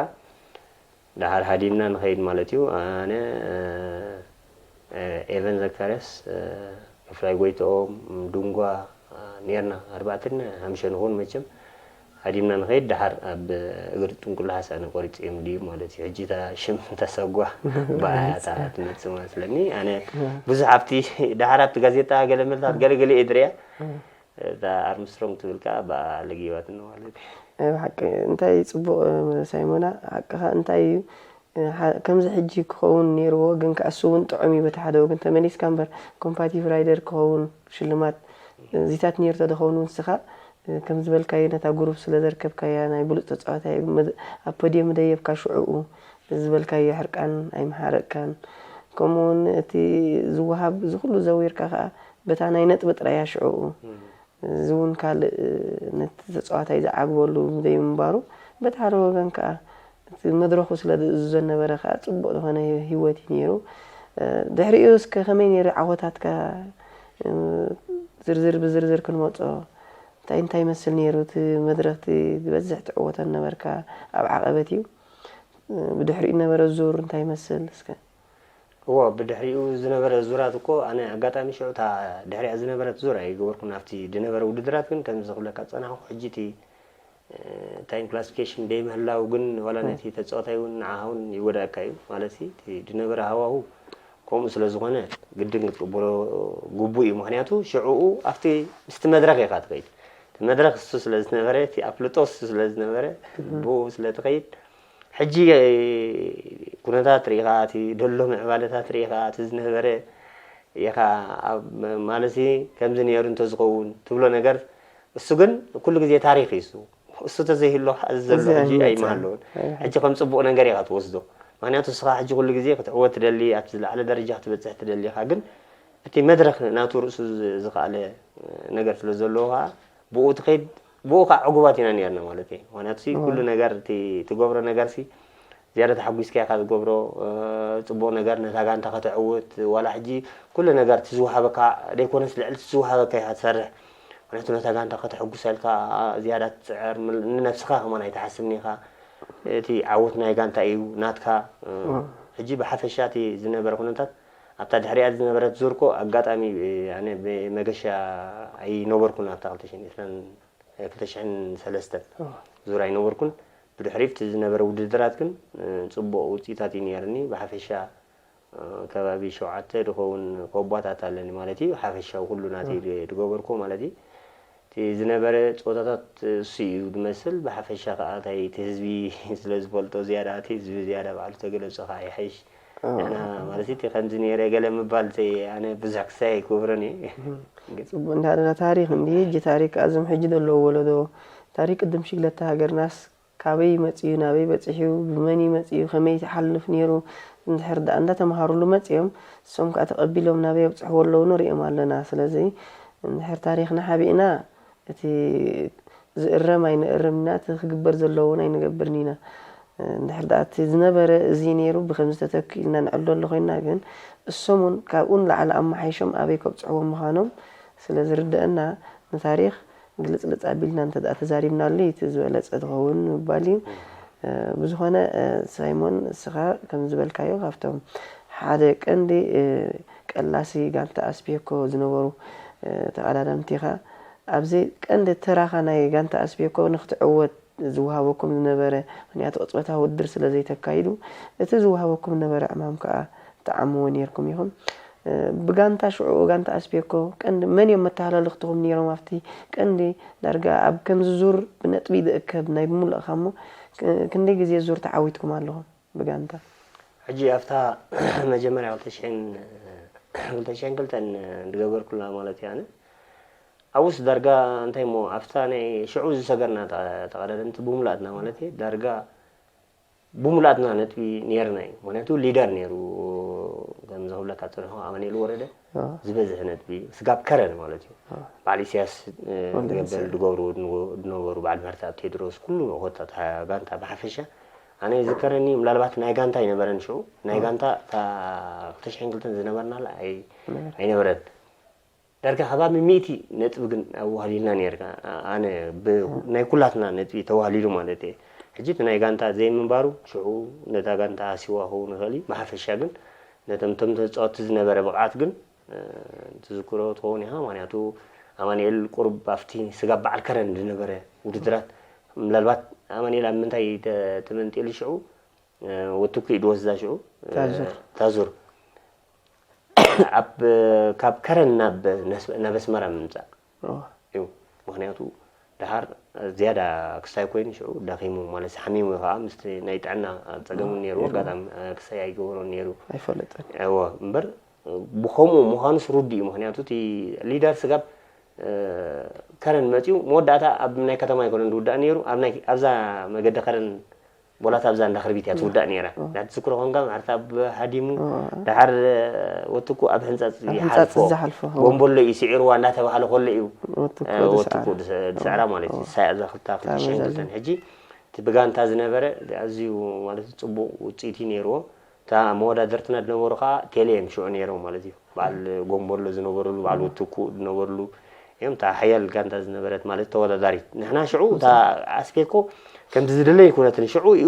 ደሓር ሃዲምና ንኸይድ ማለት እዩ። ኣነ ኤቨን ዘካርያስ፣ ክፍላይ ጎይትኦም፣ ዱንጓ፣ ኔርና ኣርባዕተን ሓምሸን ንኾን መቸም ሃዲምና ንኸይድ ደሓር ኣብ እግሪ ጥንቁላሓስ ኣነ ቆሪፀ እዮም ድዩ ማለት እዩ። ሕጂ እታ ሽም ተሰጓ ብኣያ እታ ትመፅእ መስለኒ። ኣነ ብዙሕ ኣብቲ ደሓር ኣብቲ ጋዜጣ ገለ መልታት ገለገለ እየ ድሪያ። እታ ኣርምስትሮንግ ትብል ከዓ ብኣ ለጊባትኒ ማለት እዩ። ብሓቂ እንታይ ፅቡቕ ሳይሞና ሓቅኻ እንታይ እዩ። ከምዚ ሕጂ ክኸውን ነይርዎ ግን ከዓ እሱ እውን ጥዑም እዩ በቲ ሓደ ወገን ተመሊስካ እምበር ኮምፓቲቭ ራይደር ክኸውን ሽልማት እዚታት ነይርቶ ዝኸውን ንስኻ ከም ዝበልካዮ ነታ ጉሩብ ስለ ዘርከብካያ ናይ ብሉፅ ተፃዋታይ ኣብ ፖድየም ደየብካ ሽዕኡ ዝበልካዮ ሕርቃን ኣይምሓረቅካን። ከምኡ እውን እቲ ዝወሃብ እዚ ኩሉ ዘዊርካ ከዓ በታ ናይ ነጥቢ ጥራያ ሽዕኡ እዚ እውን ካልእ ነቲ ተፃዋታይ ዝዓግበሉ ዘይምንባሩ በቲ ሓደ ወገን ከዓ እቲ መድረኹ ስለ ዝእዝዞ ነበረ ከዓ ፅቡቕ ዝኾነ ህይወት እዩ ነይሩ። ድሕሪኡ እስከ ከመይ ነይሩ ዓወታትካ ዝርዝር ብዝርዝር ክንመፆ እንታይ እንታይ ይመስል ነይሩ እቲ መድረኽ እቲ ዝበዝሕ ትዕወቶ ነበርካ ኣብ ዓቐበት እዩ ብድሕሪኡ ነበረ ዙር እንታይ ይመስል እስከ እዎ ብድሕሪኡ ዝነበረ ዙራት እኮ ኣነ ኣጋጣሚ ሽዑ እታ ድሕሪኣ ዝነበረት ዙር ኣይገበርኩን ኣብቲ ዝነበረ ውድድራት ግን ከምዚ ክብለካ ዝፀናሕኩ ሕጂ እቲ ታይም ክላሲፊኬሽን ደይምህላው ግን ዋላ ነቲ ተፃወታይ እውን ንዓኻ እውን ይጎዳእካ እዩ ማለት እቲ ዝነበረ ሃዋሁ ከምኡ ስለ ዝኾነ ግድን ክትቅበሎ ግቡእ እዩ ምክንያቱ ሽዕኡ ኣብቲ ምስቲ መድረክ ኢኻ ትኸይድ እቲ መድረክ እሱ ስለ ዝነበረ እቲ ኣፍልጦ እሱ ስለ ዝነበረ ብኡ ስለ ትኸይድ ሕጂ ኩነታት ርኢኻ እቲ ደሎ ምዕባለታት ርኢኻ እቲ ዝነበረ ኢኻ ማለት ከምዚ ነይሩ እንተዝኸውን ትብሎ ነገር እሱ ግን ኩሉ ግዜ ታሪኽ እዩ እሱ እሱ ተዘይህሎ እዚ ዘሎ ሕጂ ኣይመሃለውን ሕጂ ከም ፅቡቕ ነገር ኢኻ ትወስዶ ምክንያቱ እስኻ ሕጂ ኩሉ ግዜ ክትዕወት ትደሊ ኣብቲ ዝለዓለ ደረጃ ክትበፅሕ ትደሊ ኢኻ ግን እቲ መድረኽ ናቱ ርእሱ ዝኸኣለ ነገር ስለ ዘለዎ ከዓ ብኡ ትኸይድ ብኡ ከዓ ዕጉባት ኢና ነርና ማለት እዩ ምክንያቱ ኩሉ ነገር ትገብሮ ነገር ዝያዳ ተሓጒስካ ኢኻ ዝገብሮ ፅቡቕ ነገር ነታ ጋንታ ከተዕውት ዋላ ሕጂ ኩሉ ነገር ትዝወሃበካ ደይኮነስ ልዕሊ ትዝወሃበካ ኢኻ ትሰርሕ ምክንያቱ ነታ ጋንታ ከተሐጉሳ ኢልካ ዝያዳ ትፅዕር ንነብስኻ ከማን ኣይትሓስብን ኢኻ እቲ ዓወት ናይ ጋንታ እዩ ናትካ ሕጂ ብሓፈሻ እቲ ዝነበረ ኩነታት ኣብታ ድሕሪኣ ዝነበረት ዙር እኮ ኣጋጣሚ ኣነ ብመገሻ ኣይነበርኩን ኣብታ ክልተ ሽሕን ዕስራን ክልተ ሽሕን ሰለስተን ዙር ኣይነበርኩን። ብድሕሪኡ እቲ ዝነበረ ውድድራት ግን ፅቡቕ ውፅኢታት እዩ ነይርኒ። ብሓፈሻ ከባቢ ሸውዓተ ዝኸውን ኮባታት ኣለኒ ማለት እዩ። ሓፈሻዊ ኩሉ ናተይ ዝገበርኩዎ ማለት እዩ። እቲ ዝነበረ ፀወታታት እሱ እዩ ዝመስል። ብሓፈሻ ከዓ እንታይ እቲ ህዝቢ ስለ ዝፈልጦ ዝያዳ እቲ ህዝቢ ዝያዳ ባዕሉ ተገለፆ ከዓ ይሓይሽ። ንሕና ማለት እቲ ከምዚ ነይረ ገለ ምባል ኣነ ብዙሕ ክሳይ ኣይክብርን እየ። ፅቡቅ እንዳ ደና ታሪክ እንዲ ሕጂ ታሪክ ኣዞም ሕጂ ዘለዉ ወለዶ ታሪክ ቅድም ሽግለታ ሃገርናስ ካበይ መፅዩ ናበይ በፂሑ ብመን እዩ መፅዩ ከመይ ይሓልፍ ነይሩ እንድሕር ዳኣ እንዳተምሃሩሉ መፅዮም እሶም ከዓ ተቀቢሎም ናበይ ኣብፅሕዎ ኣለዉ ንሪኦም ኣለና ስለዚ እንድሕር ታሪክና ሓቢእና እቲ ዝእረም ኣይንእርም ኢና እቲ ክግበር ዘለዎ እውን ኣይንገብርን ኢና እንድሕር ደኣ እቲ ዝነበረ እዚ ነይሩ ብከምዚ ተተኪኡ ኢልና ንዕልሎ ኣሎ ኮይንና፣ ግን እሶም እውን ካብኡ ንላዕሊ ኣመሓይሾም ኣበይ ከብፅሕዎ ምዃኖም ስለ ዝርደአና፣ ንታሪኽ ግልፅልፅ ኣቢልና እንተ ደኣ ተዛሪብናሉ እቲ ዝበለፀ ዝኸውን ምባል እዩ። ብዝኾነ ሳይሞን፣ እስኻ ከም ዝበልካዮ ካብቶም ሓደ ቀንዲ ቀላሲ ጋንታ ኣስቤኮ ዝነበሩ ተቐዳደምቲ ኢኻ። ኣብዚ ቀንዲ ተራኻ ናይ ጋንታ ኣስቤኮ ንክትዕወት ዝወሃበኩም ዝነበረ፣ ምኽንያቱ ቅጽበታዊ ውድድር ስለ ዘይተካይዱ፣ እቲ ዝወሃበኩም ዝነበረ ዕማም ከኣ ትዓምዎ ነይርኩም ኢኹም። ብጋንታ ሽዑ፣ ጋንታ ኣስቤኮ ቀንዲ መን እዮም መተሃላልኽትኹም ነይሮም ኣብቲ ቀንዲ ዳርጋ ኣብ ከምዚ ዙር ብነጥቢ ዝእከብ ናይ ብምሉእኻ እሞ፣ ክንደይ ግዜ ዙር ተዓዊትኩም ኣለኹም ብጋንታ? ሕጂ ኣብታ መጀመርያ ክልተ ሽሕን፣ ክልተ ሽሕን ክልተን ዝገበርኩላ ማለት እያ ኣነ። ኣብኡስ ዳርጋ እንታይ እሞ ኣብታ ናይ ሽዑ ዝሰገርና ተቐዳደምቲ ብምሉኣትና ማለት እየ፣ ዳርጋ ብምሉኣትና ነጥቢ ነይርና እዩ። ምኽንያቱ ሊደር ነይሩ፣ ከም ዝብለካ ዝጸንሑ ኣማኑኤል ወረደ ዝበዝሕ ነጥቢ፣ ስጋብ ከረን ማለት እዩ። በዓል ኢሳያስ ገበል ዝገብሩ ዝነበሩ፣ በዓል ምህርትኣብ ቴድሮስ፣ ኩሉ ኮታ እታ ጋንታ ብሓፈሻ ኣነ ይዝከረኒ። ምናልባት ናይ ጋንታ ኣይነበረን ሽዑ፣ ናይ ጋንታ እታ ክልተ ሽሕን ክልተን ዝነበርናላ ኣይነበረን። ዳርጋ ከባቢ ሚእቲ ነጥቢ ግን ኣዋህሊልና ነርካ። ኣነ ናይ ኩላትና ነጥቢ ተዋህሊሉ ማለት እየ። ሕጂ እቲ ናይ ጋንታ ዘይምንባሩ ሽዑ ነታ ጋንታ ሃሲዋ ክኸውን ይኽእል እዩ። ብሓፈሻ ግን ነቶም ቶም ተፃወትቲ ዝነበረ ብቕዓት ግን ትዝክሮ ትኸውን ኢኻ። ምክንያቱ ኣማኑኤል ቁሩብ ኣብቲ ስጋብ በዓል ከረን ዝነበረ ውድድራት፣ ምናልባት ኣማኑኤል ኣብ ምንታይ ተመንጢሉ ሽዑ ወትኩ ኢድ ወስዳ ሽዑ ታዙር። ታዙር ኣብ ካብ ከረን ናብ ናብ ኣስመራ ምምፃእ እዩ። ምክንያቱ ደሓር ዝያዳ ክሳይ ኮይኑ ሽዑ ደኺሙ ማለት ሓሚሙ ከዓ ምስቲ ናይ ጥዕና ፀገሙ ነይሩ። ኣጋጣሚ ክሳይ ኣይገበሮን ነይሩ። ኣይፈለጠን። እወ እምበር ብኸምኡ ምዃኑስ ርዱእ እዩ። ምክንያቱ እቲ ሊደር ስጋብ ከረን መፂኡ መወዳእታ ኣብ ናይ ከተማ ኣይኮነን ዝውዳእ ነይሩ። ኣብዛ መገዲ ከረን ቦላት ኣብዛ እንዳ ክርቢት እያ ትውዳእ ነይራ። ዳት ዝክሮ ኮንካ ማሕርታ ኣብ ሃዲሙ ደሓር ወትኩ ኣብ ሕንጻጽ ይሓልፎ። ጎንቦሎ እዩ ስዒርዋ እንዳተባሃለ ኮሎ እዩ ወትኩ ዝስዕራ ማለት እዩ። ሳይ ኣብዛ ክልታ ክልተ ሽሕን ክልተን ሕጂ እቲ ብጋንታ ዝነበረ ኣዝዩ ማለት ጽቡቕ ውጽኢት እዩ ነይርዎ። እታ መወዳደርትና ዝነበሩ ከዓ ቴሌ እዮም ሽዑ ነይሮም ማለት እዩ። በዓል ጎንቦሎ ዝነበሩሉ፣ በዓል ወትኩ ዝነበሩሉ እዮም። እታ ሓያል ጋንታ ዝነበረት ማለት ተወዳዳሪት። ንሕና ሽዑ እታ ኣስፔኮ ከምዚ ዝደለየ ኣይኮነትን። ሽዑ እዩ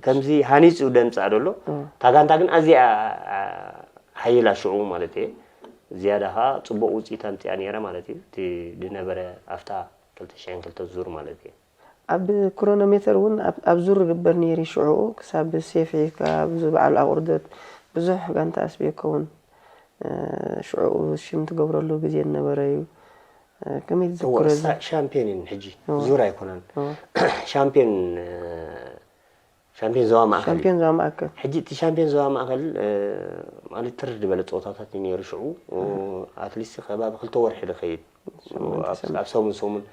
ከምዚ ሃኒጹ ደምጻ ደሎ። እታ ጋንታ ግን ኣዚኣ ሓይላ ሽዑ ማለት እየ። ዝያዳ ከዓ ጽቡቕ ውጽኢት ኣምጺኣ ነይራ ማለት እዩ። እቲ ዝነበረ ኣብታ ክልተ ሽሕን ክልተ ዙር ማለት እየ። ኣብ ክሮኖሜተር እውን ኣብ ዙር ይግበር ነይሩ ሽዑኡ ክሳብ ሴፍ ሒዝካ ኣብዚ በዓል ኣቑርደት ብዙሕ ጋንታ ኣስቤኮ እውን ሽዑኡ ሽም ትገብረሉ ግዜ ነበረ እዩ። ከመይ ትዝክሮ እዚ? ሻምፒዮን እዩ ሕጂ ዙር ኣይኮነን። ሻምፒዮን ሻምፒዮን ዞባ ማእከል እዩ። ሻምፒዮን ዞባ ማእከል። ሕጂ እቲ ሻምፒዮን ዞባ ማእከል ማለት ትርር ዝበለ ፀወታታት እዩ ነይሩ ሽዑ። ኣትሊስት ከባቢ ክልተ ወርሒ ዝኸይድ ኣብ ሰሙን ሰሙን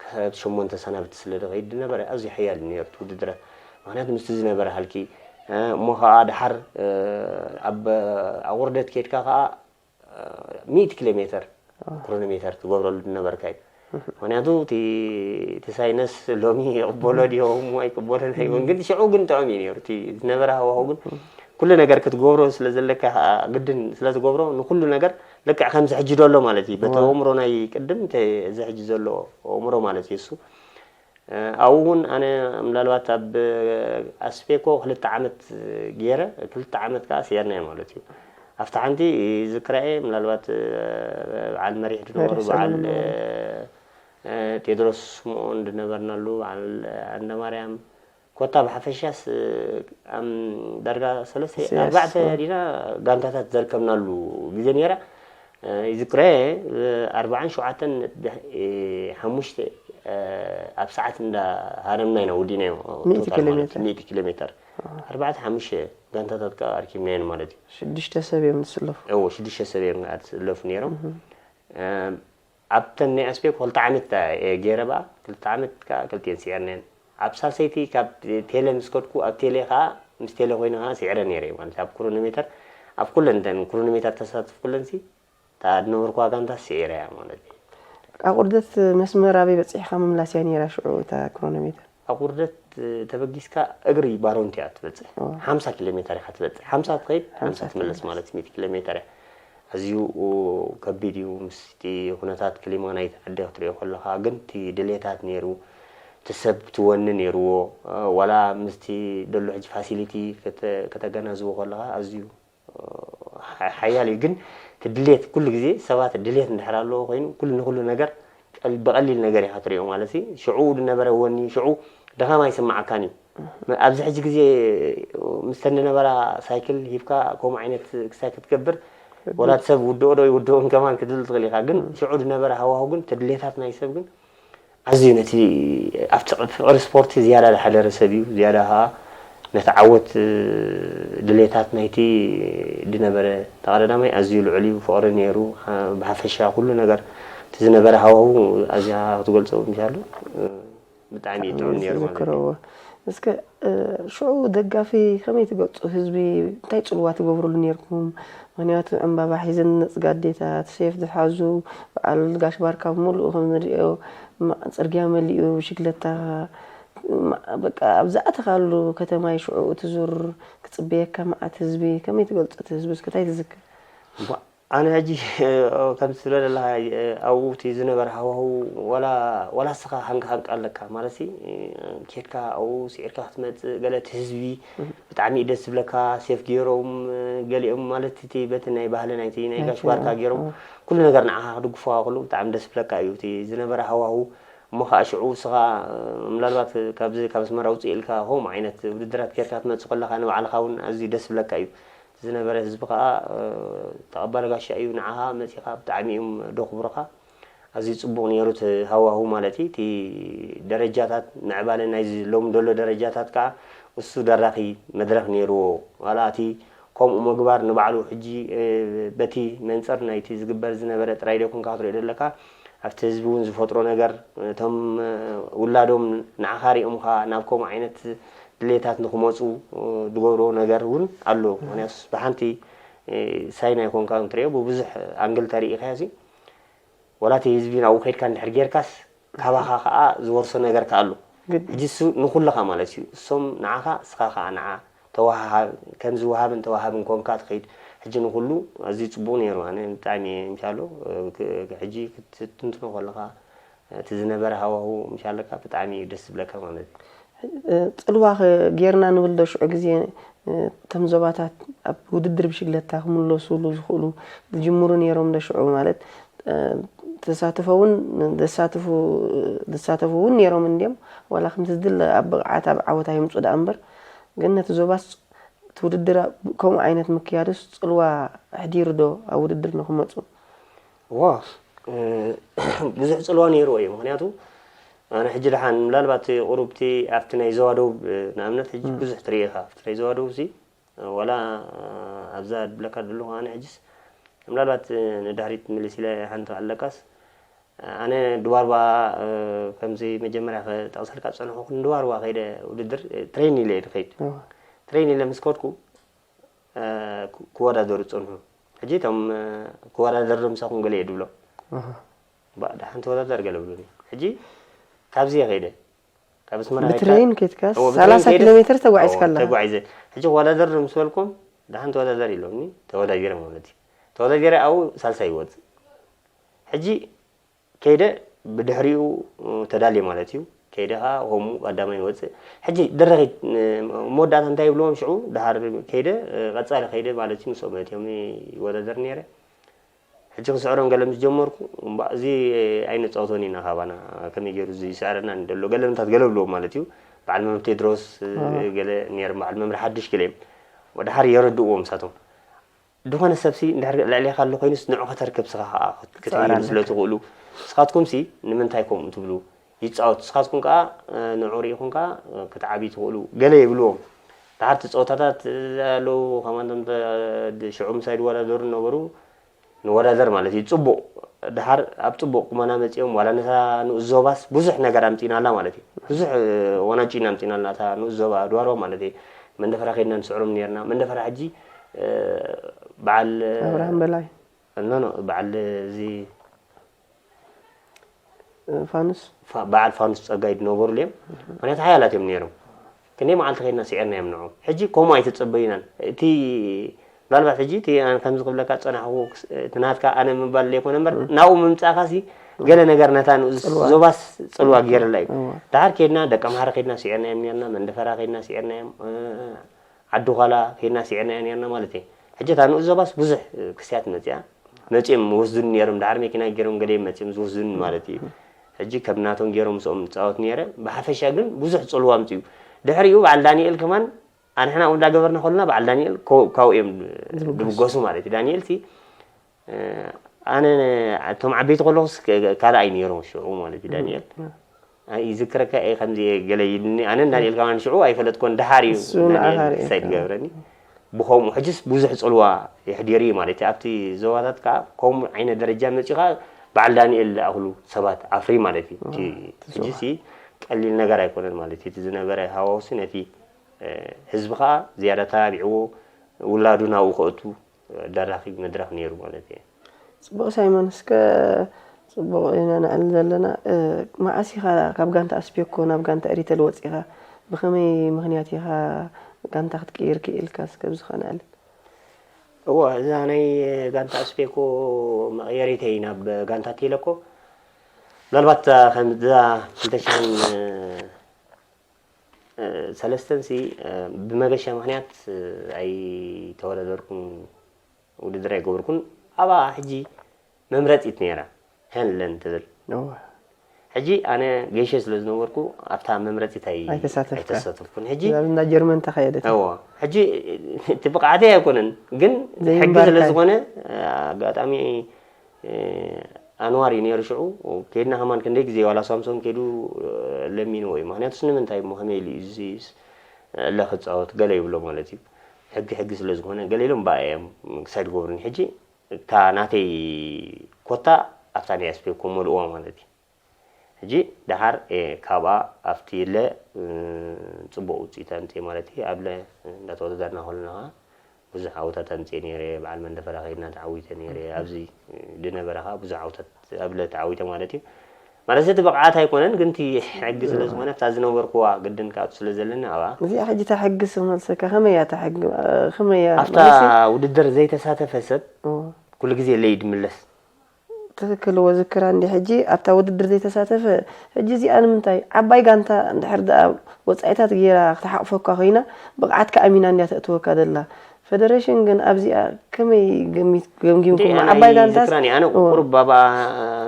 ክሳብ ሸሞንተ ሰናብቲ ስለ ዝኸይድ ዝነበረ ኣዝዩ ሓያል እዩ ነይሩ እቲ ውድድራት። ምክንያቱ ምስቲ ዝነበረ ሃልኪ እሞ ከዓ ድሓር ኣብ ኣቑርደት ከይድካ ከዓ ሚእቲ ኪሎ ሜተር ክሮኖሜተር ትገብረሉ ዝነበርካ እዩ። ምክንያቱ እቲ ሳይነስ ሎሚ ይቕበሎ ድዮም ኣይቅበሎን ኣይውን ግን ሽዑ ግን ጥዑም እዩ ነይሩ እቲ ዝነበረ ሃዋሁ ግን ኩሉ ነገር ክትገብሮ ስለ ዘለካ ግድን ስለ ትገብሮ ንኩሉ ነገር ልክዕ ከምዚ ሕጂ ዘሎ ማለት እዩ። በቲ ኣእምሮ ናይ ቅድም እዚ ሕጂ ዘሎ ኣእምሮ ማለት እዩ እሱ። ኣብኡ እውን ኣነ ምናልባት ኣብ ኣስፌኮ ክልተ ዓመት ገይረ ክልተ ዓመት ከዓ ስዒርናዮ ማለት እዩ። ኣብቲ ሓንቲ ዝክራኤ ምናልባት በዓል መሪሕ ዝነበሩ በዓል ቴድሮስ ስምኦን ዝነበርናሉ በዓል ኣንደማርያም ኮታ ብሓፈሻስ ዳርጋ ሰለስተ ኣርባዕተ ዲና ጋንታታት ዘርከብናሉ ግዜ ነይራ። ይዝክረ ኣርባዓን ሸውዓተን ሓሙሽተ ኣብ ሰዓት እንዳ ሃረምና ኢና ወዲእናዮ። ሚእቲ ኪሎ ሜተር ኣርባዕተ ሓሙሽተ ጋንታታት ከዓ ኣርኪብናየን ማለት እዩ። ሽዱሽተ ሰብ እዮም ዝስለፉ። እዎ ሽዱሽተ ሰብ እዮም ዝስለፉ ነይሮም። ኣብተን ናይ ኣስቤኮ ክልተ ዓመት እየ ገይረ በኣ ክልተ ዓመት ከዓ ክልቲኤን ስዒርነን። ኣብ ሳልሰይቲ ካብ ቴሌ ምስ ከድኩ ኣብ ቴሌ ከዓ ምስ ቴሌ ኮይነ ከዓ ስዒረ ነይረ ማለት ኣብ ክሮኖሜተር ኣብ ኩለን እተን ክሮኖሜተር ተሳተፍ ኩለን ሲ እታ ዝነበርኩዋ ጋንታ ስዒረ እያ ማለት እዩ። ኣቑርደት መስመር ኣበይ በፂሕካ ምምላስ እያ ነይራ ሽዑ እታ ክሮኖሜተር? ኣብ ውርደት ተበጊስካ እግሪ ባሮንቲ እያ ትበፅሕ። ሓምሳ ኪሎ ሜተር ኢኻ ትበፅሕ። ሓምሳ ትኸይድ፣ ሓምሳ ትመለስ ማለት ሚእቲ ኪሎ ሜተር እያ። ኣዝዩ ከቢድ እዩ። ምስቲ ኩነታት ክሊማ ናይቲ ዓዲ ክትሪኦ ከለኻ ግን እቲ ድሌታት ነይሩ፣ እቲ ሰብ ትወኒ ነይርዎ። ዋላ ምስቲ ደሎ ሕጂ ፋሲሊቲ ከተገናዝቦ ከለኻ ኣዝዩ ሓያል እዩ። ግን እቲ ድሌት ኩሉ ግዜ ሰባት ድሌት እንድሕር ኣለዎ ኮይኑ ኩሉ ንኩሉ ነገር ብቐሊል ነገር ኢኻ ትሪኦ ማለት እዩ። ሽዑ ዝነበረ ወኒ ሽዑ ድኻም ኣይስምዓካን እዩ። ኣብዚ ሕጂ ግዜ ምስተን ዝነበራ ሳይክል ሂብካ ከምኡ ዓይነት ክሳይ ክትገብር ወላ እቲ ሰብ ውድኦ ዶ ይውድኦን ከማን ክትብል ትኽእል ኢኻ። ግን ሽዑ ዝነበረ ሃዋሁ ግን እቲ ድሌታት ናይ ሰብ ግን ኣዝዩ ነቲ ኣብቲ ፍቕሪ ስፖርቲ ዝያዳ ዝሓደረ ሰብ እዩ። ዝያዳ ኸዓ ነቲ ዓወት ድሌታት ናይቲ ዝነበረ ተቐዳዳማይ ኣዝዩ ልዑል እዩ። ፍቕሪ ነይሩ። ብሓፈሻ ኩሉ ነገር እቲ ዝነበረ ሃዋሁ ኣዝያ ክትገልጾ ምሻሉ ብጣዕሚ እዩ ጥዑም ነይሩ ማለት እዩ። እስከ ሽዑ ደጋፊ ከመይ ትገልፁ? ህዝቢ እንታይ ፅልዋ ትገብሩሉ ነይርኩም? ምክንያቱ ዕምባባ ሒዘን ዝመፅጋ ኣዴታት፣ ሴፍ ዝሓዙ፣ በዓል ጋሽ ባርካ ብምሉኡ ከም ንሪኦ ጽርግያ መሊኡ ብሽግለታ በቃ ኣብ ዝኣተኻሉ ከተማ እዩ ሽዑ እቲ ዙር ክጽበየካ መዓት ህዝቢ። ከመይ ትገልጾ እቲ ህዝቢ እስከ እንታይ ትዝክር? ኣነ ሕጂ ከም ትብሎ ዘለኻ ኣብኡ እቲ ዝነበረ ሃዋህው ዋላ ዋላ እስኻ ሃንቅ ሃንቅ ኣለካ ማለት ኬድካ ኣብኡ ስዒርካ ክትመጽእ ገለ እቲ ህዝቢ ብጣዕሚ እዩ ደስ ዝብለካ። ሴፍ ገይሮም ገሊኦም ማለት እቲ በቲ ናይ ባህሊ ናይቲ ናይ ጋሽ ባርካ ገይሮም ኩሉ ነገር ንዓኻ ክድግፉኻ ከለዉ ብጣዕሚ ደስ ዝብለካ እዩ እቲ ዝነበረ ሃዋህው። እሞ ከዓ ሽዑ እስኻ ምናልባት ካብዚ ካብ ኣስመራ ውፅእ ኢልካ ከምኡ ዓይነት ውድድራት ጌርካ ክትመፅእ ከለኻ ንባዕልኻ እውን ኣዝዩ ደስ ዝብለካ እዩ። ዝነበረ ህዝቢ ከዓ ተቐባሊ ጋሻ እዩ። ንዓኻ መፂኻ ብጣዕሚ እዮም ደኽብሩኻ። ኣዝዩ ፅቡቕ ነይሩ እቲ ሃዋሁ ማለት እዩ። እቲ ደረጃታት ምዕባለ ናይዚ ሎም ዘሎ ደረጃታት ከዓ እሱ ደራኺ መድረኽ ነይርዎ። ዋላ እቲ ከምኡ ምግባር ንባዕሉ ሕጂ በቲ መንፅር ናይቲ ዝግበር ዝነበረ ጥራይ ደይኮንካ ክትሪኦ ዘለካ ኣብቲ ህዝቢ እውን ዝፈጥሮ ነገር እቶም ውላዶም ንዓኻ ሪኦምኻ ናብ ከምኡ ዓይነት ድሌታት ንክመፁ ዝገብርዎ ነገር እውን ኣሎ። ምክንያቱ ብሓንቲ ሳይን ኣይኮንካ እንትሪኦ ብብዙሕ ኣንግል ተሪኢኻዮ ሲ ወላ እቲ ህዝቢ ናብኡ ከይድካ እንድሕር ጌርካስ ካባኻ ከዓ ዝወርሶ ነገር ከዓ ኣሎ። ሕጂ እሱ ንኩልኻ ማለት እዩ። እሶም ንዓኻ እስኻ ከዓ ንዓ ተወሃሃብ ከም ዝወሃብን ተወሃብን ኮንካ ትኸይድ። ሕጂ ንኩሉ ኣዝዩ ፅቡቅ ነይሩ። ኣነ ብጣዕሚ እየ እንሻሎ ሕጂ ክትትንትኖ ከለኻ እቲ ዝነበረ ሃዋሁ ምሻለካ ብጣዕሚ እዩ ደስ ዝብለካ ማለት እዩ። ፅልዋ ጌርና ንብል ዶ ሽዑ ግዜ እቶም ዞባታት ኣብ ውድድር ብሽግለታ ክምለሱሉ ዝኽእሉ ዝጅምሩ ነይሮም ዶ ሽዑ ማለት ተሳትፎ እውን ዘሳትፉ ዝሳተፉ እውን ነይሮም እንድዮም ዋላ ከምቲ ዝድለ ኣብ ብቕዓት ኣብ ዓወት ኣይምፁ ደኣ እምበር ግን ነቲ ዞባስ እቲ ውድድር ከምኡ ዓይነት ምክያዱስ ፅልዋ ኣሕዲሩ ዶ ኣብ ውድድር ንክመፁ? እዎ ብዙሕ ፅልዋ ነይርዎ እዩ። ምክንያቱ ኣነ ሕጂ ደሓን ምናልባት ቁሩብቲ ኣብቲ ናይ ዞባ ደቡብ ንኣብነት ሕጂ ብዙሕ ትርኢ ኢኻ ኣብቲ ናይ ዞባ ደቡብ ሲ ዋላ ኣብዛ ድብለካ ደለኹ ኣነ ሕጅስ ምናልባት ንድሕሪት ምልስ ኢለ ሓንቲ ኣለካስ ኣነ ድባርባ ከምዚ መጀመርያ ክጠቕሰልካ ዝፀንሕኩ ንድባርባ ከይደ ውድድር ትሬን ኢለ እየ ድኸይድ ትሬን ኢለ ምስ ከድኩ ክወዳደሩ ዝፀንሑ ሕጂ እቶም ክወዳደር ዶ ምሳኹም ገለ እየ ድብሎ ደሓን ተወዳደር ገለ ብሉኒ ሕጂ ካብዚ እየ ከይደ ካብ ኣስመራ ብትሬን ከይትካስ እዎ፣ ብትሬን 30 ከይደ- ኪሎ ሜትር ተጓዒዝካ እዎ፣ ኣለኻ ተጓዒዘ። ሕጂ ክወዳደር ዶ ምስ በልኩም ደሓን ተወዳደር ኢሎምኒ ተወዳዲረ ማለት እዩ። ተወዳዲረ ኣብኡ ሳልሳይ ይወፅእ። ሕጂ ከይደ ብድሕሪኡ ተዳልየ ማለት እዩ። ከይደ ከዓ ከምኡ ቀዳማይ ይወፅእ። ሕጂ ደረኺት መወዳእታ እንታይ ይብልዎም ሽዑ ደሓር ከይደ ቀፃሊ ከይደ ማለት እዩ። ምስኦም መእትዮም ይወዳደር ነይረ። ሕጂ ክስዕሮም ገለ ምስ ጀመርኩ እምባ እዚ ኣይንፃወቶን ኢና ካባና ከመይ ገይሩ እዚ ይስዕረና ንደሎ ገለ ምታት ገለ ብልዎ ማለት እዩ በዓል መምህር ቴድሮስ ገለ ነይሮም በዓል መምህር ሓድሽ ገለ እዮም ወድሓር የረድእዎም ንሳቶም ዝኾነ ሰብሲ እንድሕር ልዕሌኻ ኣሎ ኮይኑስ ንዑ ከተርክብ ስኻ ከዓ ክትህይሉ ስለ ትኽእሉ ንስኻትኩም ሲ ንምንታይ ከምኡ ትብሉ ይፃወት ንስኻትኩም ከዓ ንዑ ርኢኹም ከዓ ክትዓብዩ ትኽእሉ ገለ ይብልዎም ድሓር እቲ ፀወታታት ኣለዉ ከማንቶም ሽዑ ምሳይ ዝወዳደሩ ነበሩ ንወዳደር ማለት እዩ ፅቡቕ ድሓር ኣብ ፅቡቕ ቁመና መፂኦም ዋላ ነታ ንኡስ ዞባስ ብዙሕ ነገር ኣምፂናላ ማለት እዩ ብዙሕ ወናጭ ኢና ኣምፂናልና እታ ንኡስ ዞባ ድዋርባ ማለት እዩ መንደፈራ ከድና ንስዕሮም ነርና መንደፈራ ሕጂ በዓል ኣብርሃም በላይ ኖ ኖ በዓል እዚ ፋኑስ ፋ- በዓል ፋኑስ ጸጋይ ዝነበሩሉ እዮም። ምክንያቱ ሓያላት እዮም ነይሮም። ክንደይ መዓልቲ ከይድና ስዒርና እዮም ንዑ። ሕጂ ከምኡ ኣይተጸበዩናን። እቲ ምናልባት ሕጂ እቲ ኣነ ከምዚ ክብለካ ዝጸናሕኩ ክስ- እቲ ናትካ ኣነ ምባል ዘይኮነ እምበር ናብኡ ምምጻእካ ሲ ገለ ነገር ነታ ንኡስ ዞባስ ጽልዋ ገይርላ እዩ። ደሓር ከይድና ደቀ ምሓረ ከይድና ስዒርና እዮም ነርና፣ መንደፈራ ከይድና ስዒርና እዮም፣ ዓዲ ዃላ ከይድና ስዒርና እዮም ነርና ማለት እዩ። ሕጂ እታ ንኡስ ዞባስ ብዙሕ ክስያት መጽያ መጺኦም ወስዱኒ ነይሮም። ደሓር መኪና ገይሮም ገለ መጺኦም ዝወስዱኒ ማለት እዩ። ሕጂ ከም ናቶም ገይሮም ምስኦም እጻወት ነይረ። ብሓፈሻ ግን ብዙሕ ጽልዋ ኣምጽኡ። ድሕሪኡ በዓል ዳንኤል ከማን ኣንሕና እንዳገበርና ከለና በዓል ዳንኤል ከው- ካብኡ እዮም ዝብገሱ ማለት እዩ። ዳንኤል ሲ ኣነ እቶም ዓበይቲ ከለኹስ ካልኣይ ነይሮም ሽዑ ማለት እዩ። ዳንኤል ይዝክረካ እየ ከምዚ ገለ ይብልኒ። ኣነን ዳንኤል ከማን ሽዑ ኣይፈለጥኮን፣ ደሓር እዩ ሳይድ ገብረኒ። ብከምኡ ሕጅስ ብዙሕ ፅልዋ የሕዲር እዩ ማለት እዩ። ኣብቲ ዞባታት ከዓ ከምኡ ዓይነት ደረጃ መፂኡ ከዓ በዓል ዳንኤል ዝኣኽሉ ሰባት ኣፍሪ ማለት እዩ። ሕጅሲ ቀሊል ነገር ኣይኮነን ማለት እዩ። እቲ ዝነበረ ሃዋውሲ ነቲ ህዝቢ ከዓ ዝያዳ ተባቢዕዎ ውላዱ ናብኡ ከእቱ ደራኺ መድረኽ ነይሩ ማለት እየ። ፅቡቕ ሳይሞን፣ እስከ ፅቡቕ ኢና ንዕል ዘለና። መዓስ ኢኻ ካብ ጋንታ ኣስፔኮ ናብ ጋንታ ኤሪተል ወፂኻ? ብኸመይ ምኽንያት ኢኻ ጋንታ ክትቅይር ክኢልካ? እስከ ብዝኻ ንዕል። እወ፣ እዛ ናይ ጋንታ ኣስፔኮ መቐየሪተይ ናብ ጋንታ ቴለኮ ምናልባት ከምዛ ክልተ ሽሕን ሰለስተን ሲ ብመገሻ ምኽንያት ኣይተወዳደርኩን፣ ውድድር ኣይገበርኩን። ኣብኣ ሕጂ መምረፂት ነይራ፣ ሄንለን ትብል። ሕጂ ኣነ ገይሸ ስለ ዝነበርኩ ኣብታ መምረፂት ኣይ- ኣይተሳተፍካ። ኣይተሳተፍኩን። ሕጂ እዛ እንዳ ጀርመን ተኻየደት። እዎ፣ ሕጂ እቲ ብቕዓተይ ኣይኮነን፣ ግን ሕጊ ዘይምንባርካ ስለ እዩ። ዝኾነ ኣጋጣሚ ኣንዋር እዩ ነይሩ ሽዑ። ከይድና ከማን ክንደይ ግዜ ዋላ ሳምሶን ከይዱ ለሚንዎ እዩ። ምክንያቱስ ንምንታይ እሞ ከመይ ኢሉ እዩ እዚስ ዕለ ክፃወት ገለ ይብሎ ማለት እዩ። ሕጊ ሕጊ ስለ ዝኾነ ገለ ኢሎም ብኣ እዮም ክሳይድ ገብሩኒ። ሕጂ እታ ናተይ ኮታ ኣብታ ናይ ኣስፔኮ መልእዋ ማለት እዩ። ሕጂ ደሓር እየ ካብኣ ኣብቲ ለ ፅቡቕ ውፅኢት ኣምፅእ ማለት እዩ። ኣብ ለ እንዳተወዳደርና ከለና ከዓ ብዙሕ ዓወታት ኣምፅእ ነይረ። በዓል መንደፈራ ከይድና ተዓዊተ ነይረ። ኣብዚ ዝነበረ ከዓ ብዙሕ ዓወታት ኣብ ለ ተዓዊተ ማለት እዩ። ማለት እቲ ብቕዓት ኣይኮነን ግን እቲ ሕጊ ስለ ዝኾነ ኣብታ ዝነበርኩዋ ግድን ክኣቱ ስለ ዘለኒ ኣብኣ እዚኣ ሕጂ እታ ሕጊ ስመልሰካ ከመይ እያ እታ ሕጊ? ከመይ እያ ኣብታ ማለት? ውድድር ዘይተሳተፈ ሰብ እዎ። ኩሉ ግዜ ለይ ድምለስ ትክክል እዎ ዝክራ እንዲ ሕጂ ኣብታ ውድድር ዘይተሳተፈ ሕጂ እዚኣ ንምንታይ ዓባይ ጋንታ እንድሕር ደኣ ወፃኢታት ገይራ ክትሓቕፈካ ኮይና ብቕዓትካ ኣሚና እንድያ ተእትወካ ዘላ። ፈደረሽን ግን ኣብዚኣ ከመይ ገሚት ገምጊምኩም? ዓባይ ጋንታስ ዝክራኒ ኣነ ቁሩብ ኣብኣ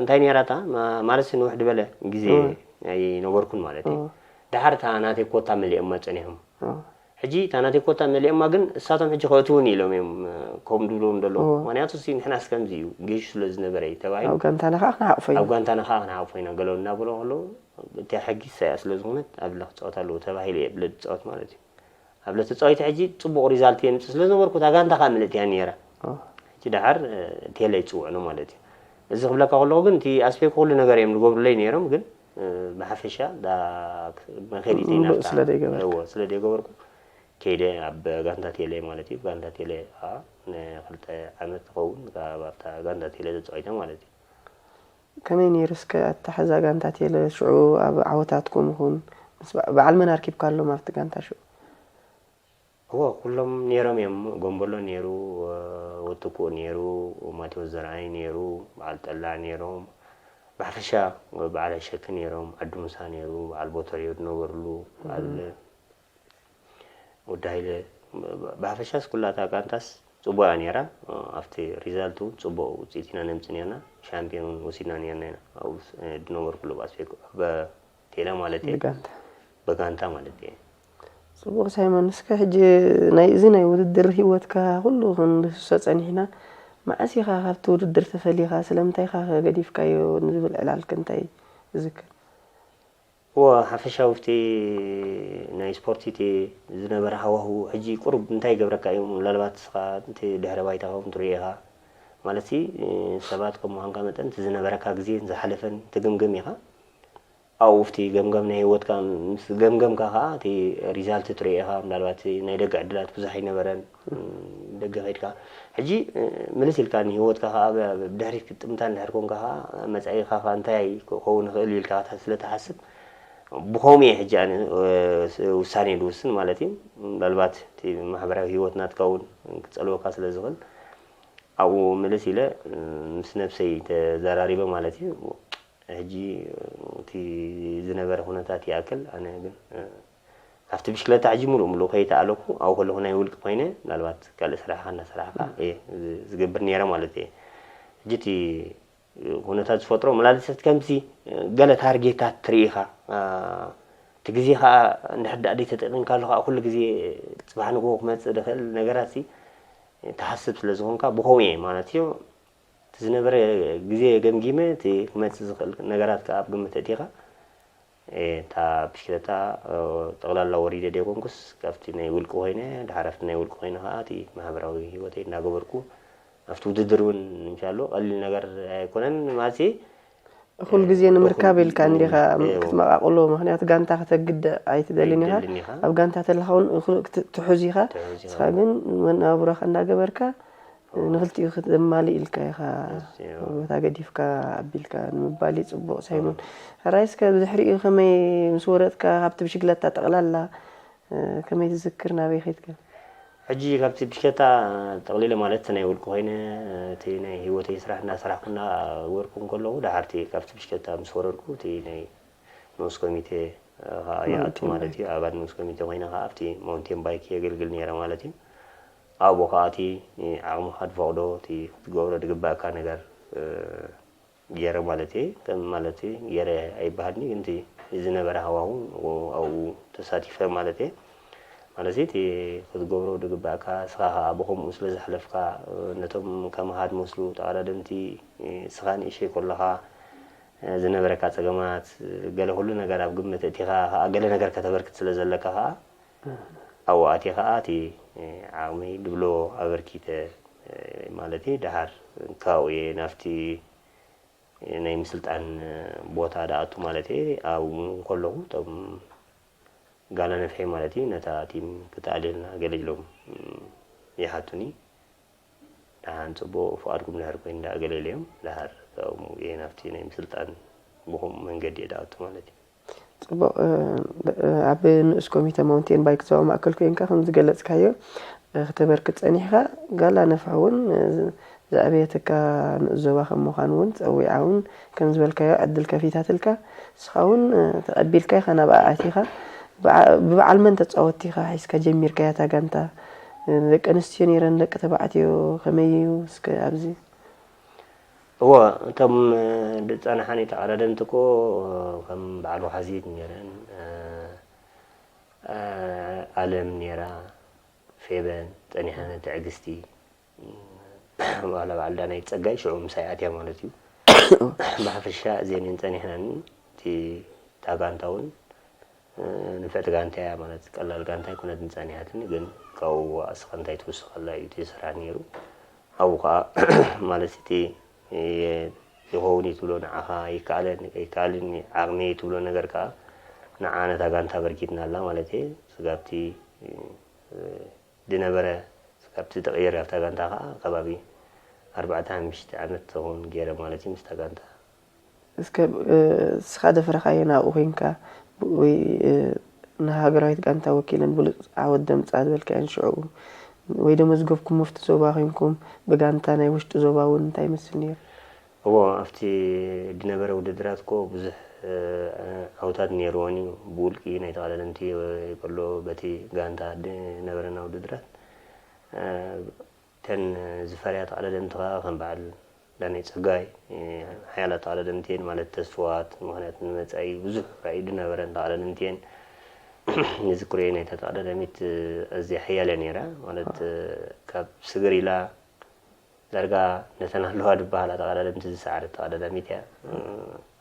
እንታይ ነይራታ ማለት ንውሕ ድበለ ግዜ ኣይነበርኩን ማለት እዩ። ድሓር እታ ናተይ ኮታ መሊኦማ ፀኒሖም። ሕጂ እታ ናተይ ኮታ መሊኦማ ግን እሳቶም ሕጂ ከእትውኒ ኢሎም እዮም ከም ድብሉ እንደለዉ። ምክንያቱ ሲ ንሕናስ ከምዚ እዩ ጌሹ ስለ ዝነበረ እዩ ተባሂሉ። ኣብ ጋንታና ከዓ ክንሓቕፎ ኢና። ኣብ ጋንታና ከዓ ክንሓቕፎ ኢና ገለ እናበሎ ከለዉ እቲ ሕጊ ሰያ ስለ ዝኾነት ኣብ ለክፃወት ኣለዉ ተባሂሉ እየ ብለ ዝፃወት ማለት እዩ። ኣብ ለተፃዊቲ ሕጂ ፅቡቕ ሪዛልት የምፅእ ስለ ዝነበርኩ እታ ጋንታ ከዓ ምልእቲ እያ ነይራ። ሕጂ ደሓር ቴለ ይፅውዕኑ ማለት እዩ። እዚ ክብለካ ከለኹ ግን እቲ ኣስፔክ ኩሉ ነገር እዮም ዝገብሩለይ ነይሮም ግን ብሓፈሻ መኸዲተይ ናብታ ስለ ዘይገበርኩ ከይደ ኣብ ጋንታ ቴለ ማለት እዩ። ጋንታ ቴለ ከዓ ንክልተ ዓመት ዝኸውን ኣብታ ጋንታ ቴለ ተፃዊተ ማለት እዩ። ከመይ ነይሩ እስከ ኣተሓዛ ጋንታ ቴለ ሽዑ ኣብ ዓወታትኩም ይኹን ምስ በዓል መን ኣርኪብካሎም ኣብቲ ጋንታ ሽዑ? እወ ኩሎም ነይሮም እዮም። ጎንበሎ ነይሩ፣ ወትኩእ ነይሩ፣ ማቴዎስ ዘርኣይ ነይሩ፣ በዓል ጠላዕ ነይሮም። ብሓፈሻ በዓል ኣሸኪ ነይሮም፣ ዓዲ ሙሳ ነይሩ፣ በዓል ቦተርዮ ዝነበርሉ፣ በዓል ወዲ ሃይለ። ብሓፈሻስ ኩላታ ጋንታስ ፅቡቅ እያ ነይራ። ኣብቲ ሪዛልት እውን ፅቡቅ ውፅኢት ኢና ነምፅእ ነርና። ሻምፒዮን እውን ወሲድና ነርና ኢና ኣብኡ ዝነበርኩሉ ኣብ ኣስፌክ በቴለ ማለት እየ ብጋንታ ብጋንታ ማለት እየ። ፅቡቕ ሳይሞን፣ እስከ ሕጂ ናይ እዚ ናይ ውድድር ህይወትካ ኩሉ ክንድህስሶ ፀኒሕና። መዓስ ኢኻ ካብቲ ውድድር ተፈሊኻ? ስለምንታይ ኢኻ ገዲፍካዮ ንዝብል ዕላልክ እንታይ ይዝክር? እወ ሓፈሻዊ እቲ ናይ ስፖርቲ እቲ ዝነበረ ሃዋህው ሕጂ ቁሩብ እንታይ ይገብረካ እዩ ምናልባት ንስኻ እቲ ድሕረ ባይታኻ እውን ትሪኦ ኢኻ ማለት ሲ ሰባት ከም ምዃንካ መጠን እቲ ዝነበረካ ግዜን ዝሓለፈን ትግምግም ኢኻ። ኣብኡ ኣብቲ ገምገም ናይ ህይወትካ ምስ ገምገምካ ከዓ እቲ ሪዛልት ትሪኦ ኢኻ። ምናልባት ናይ ደገ ዕድላት ብዙሕ ኣይነበረን። ደገ ከይድካ ሕጂ ምልስ ኢልካ ንህይወትካ ከዓ ብድሕሪት ክትጥምታ እንድሕር ኮንካ ከዓ መፃኢኻ ከዓ እንታይ ክኸውን ይኽእል ኢልካ ስለ ትሓስብ ብኸምኡ እየ ሕጂ ኣነ ውሳነ ዝውስን ማለት እዩ። ምናልባት እቲ ማሕበራዊ ህይወት ናትካ እውን ክፀልወካ ስለ ዝኽእል ኣብኡ ምልስ ኢለ ምስ ነብሰይ ተዘራሪበ ማለት እዩ። ሕጂ እቲ ዝነበረ ኩነታት ይኣክል ኣነ ግን ካብቲ ብሽክለታ ሕጂ ሙሉእ ሙሉእ ከይተኣለኩ ኣብኡ ከለኹ ናይ ውልቂ ኮይነ ምናልባት ካልእ ስራሕካ እናሰራሕካ እየ ዝገብር ነይረ ማለት እየ። ሕጂ እቲ ኩነታት ዝፈጥሮ መላለሰት ከምዚ ገለ ታርጌታት ትርኢ ኢኻ። እቲ ግዜ ከዓ እንድሕር ደኣ ደይተጠቂምካሉ ከዓ ኩሉ ግዜ ፅባሕ ንግሆ ክመፅእ ዝኽእል ነገራት ትሓስብ ስለ ዝኾንካ ብኸምኡ እየ ማለት እዩ። እቲ ዝነበረ ግዜ ገምጊመ እቲ ክመፅእ ዝኽእል ነገራት ከዓ ኣብ ግምት ኣእቲኻ እታ ብሽክለታ ጠቕላላ ወሪደ ደይኮንኩስ ካብቲ ናይ ውልቂ ኮይነ ድሓር ኣብቲ ናይ ውልቂ ኮይነ ከዓ እቲ ማሕበራዊ ህይወተይ እናገበርኩ ኣብቲ ውድድር እውን እንሻሎ ቀሊል ነገር ኣይኮነን ማለት ኩሉ ግዜ ንምርካብ ኢልካ እንዲኻ ክትመቃቅሎ፣ ምክንያቱ ጋንታ ከተግድዕ ኣይትደልን ኢኻ። ኣብ ጋንታ ተለኻ እውን ትሑዝ ኢኻ። ንስኻ ግን መናብሮኻ እንዳገበርካ ንክልቲኡ ክተማልእ ኢልካ ኢኻ። ቦታ ገዲፍካ ኣቢልካ ንምባል እዩ ጽቡቕ ሳይሞን። ሕራይ እስከ ብድሕሪኡ ከመይ ምስ ወረድካ ካብቲ ብሽግለታ ጠቕላላ ከመይ ትዝክር ናበይ ከይድካ? ሕጂ ካብቲ ብሽክለታ ጠቕሊለ ማለት ናይ ውልቂ ኮይነ እቲ ናይ ህይወተይ ስራሕ እናሰራሕኩ እናገበርኩ እንከለኹ ድሓርቲ ካብቲ ብሽክለታ ምስ ወረድኩ እቲ ናይ ንኡስ ኮሚቴ ከዓ ይኣቱ ማለት እዩ። ኣባል ንኡስ ኮሚቴ ኮይነ ከዓ ኣብቲ ማውንቴን ባይክ የገልግል ነይረ ማለት እዩ። ኣብኡ ከዓ እቲ ዓቕምኻ ዝፈቕዶ እቲ ክትገብሮ ዝግባእካ ነገር ገይረ ማለት እዩ። ከም ማለት ገይረ ኣይበሃልኒ ግን እቲ ዝነበረ ሃዋሁ ኣብኡ ተሳቲፈ ማለት እየ። ማለት እቲ ክትገብሮ ዝግባእካ እስኻ ከዓ ብከምኡ ስለ ዝሓለፍካ ነቶም ከማኻ ዝመስሉ ተቐዳደምቲ እስኻ ንእሸይ ከለኻ ዝነበረካ ፀገማት ገለ ኩሉ ነገር ኣብ ግምት እቲኻ ከዓ ገለ ነገር ከተበርክት ስለ ዘለካ ከዓ ኣብኡ ኣትየ ከዓ እቲ ዓቕመይ ዝብሎ ኣበርኪተ ማለት እዩ። ደሓር ካብኡ እየ ናብቲ ናይ ምስልጣን ቦታ ደኣቱ ማለት እየ ኣብኡ ከለኹ እቶም ጋላ ነፍሐ ማለት እዩ ነታ ቲም ክትኣልየልና ገለ ኢሎም ይሓቱኒ። ደሓን ፅቡቕ ፍቓድኩም ድሕር ኮይኑ ደኣ ገለ ኢለዮም ደሓር ካብኡ እየ ናብቲ ናይ ምስልጣን ብኹም መንገዲ እየ ደኣቱ ማለት እዩ። ፅቡቕ ኣብ ንኡስ ኮሚተ ማውንቴን ባይክ ዞባ ማእከል ኮይንካ ከም ዝገለፅካዮ ክተበርክት ፀኒሕካ ጋላ ነፍሐ እውን ዝዕበየትካ ንኡስ ዞባ ከም ምዃኑ እውን ፀዊዓ እውን ከም ዝበልካዮ ዕድል ከፊታትልካ ንስኻ እውን ተቐቢልካ ኢኻ ናብኣ ኣቲኻ ብበዓል መን ተፃወቲ ኢኻ ሒዝካ ጀሚርካያ እታ ጋንታ ደቂ ኣንስትዮ ነይረን ደቂ ተባዕትዮ ከመይ እዩ እስከ ኣብዚ እወ እቶም ዝፀናሓኒ ተቐዳደምቲ እኮ ከም በዓል ወሓዚት ነይረን ኣለም ነይራ ፌበን ፀኒሐን ትዕግስቲ ዋላ በዓል ዳናይት ፀጋይ ሽዑ ምሳይ ኣትያ ማለት እዩ። ብሓፈሻ እዚአን እየን ፀኒሐናኒ እቲ እታ ጋንታ እውን ንፍዕቲ ጋንታ እያ ማለት ቀላል ጋንታ ኣይኮነትን ፀኒሓትኒ ግን ካብኡ ኣስኻ እንታይ ትውስኸላ እዩ እቲ ስራሕ ነይሩ ኣብኡ ከዓ ማለት እቲ ይኸውን እዩ ትብሎ ንዓኻ ይከኣለን ኣይከኣልን ዓቕሚ እዩ ትብሎ ነገር ከዓ ንዓ ነታ ጋንታ በርኪትና ኣላ ማለት እየ ስጋብቲ ዝነበረ ካብቲ ተቐይር ኣብታ ጋንታ ከዓ ከባቢ ኣርባዕተ ሓሙሽተ ዓመት ትኸውን ገይረ ማለት እዩ ምስታ ጋንታ እስከ እስኻ ደፍረኻዮ ናብኡ ኮይንካ ወይ ንሃገራዊት ጋንታ ወኪለን ብሉፅ ዓወት ደምፃ ዝበልካየን ሽዑ ወይ ደሞ ዝገብኩም መፍቲ ዞባ ኮይንኩም ብጋንታ ናይ ውሽጢ ዞባ እውን እንታይ ይመስል ነይሩ? እዎ ኣብቲ ዝነበረ ውድድራት እኮ ብዙሕ ዓውታት ነይርዎን እዩ ብውልቂ ናይ ተቐዳደምቲ ከሎ በቲ ጋንታ ዝነበረና ውድድራት እተን ዝፈርያ ተቐዳደምቲ ከዓ ከም በዓል ዳነይ ፀጋይ ሓያላት ተቐዳደምቲ እየን ማለት ተስፍዋት ምክንያቱ ንመፃኢ ብዙሕ ራእዩ ዝነበረን ተቐዳደምቲ እየን ንዝክርዮ ናይታ ተቐዳዳሚት ኣዝያ ሓያል እያ ነይራ ማለት ካብ ስግር ኢላ ዳርጋ ነተን ኣለዋ ዝበሃላ ተቐዳደምቲ ዝሰዓረት ተቐዳዳሚት እያ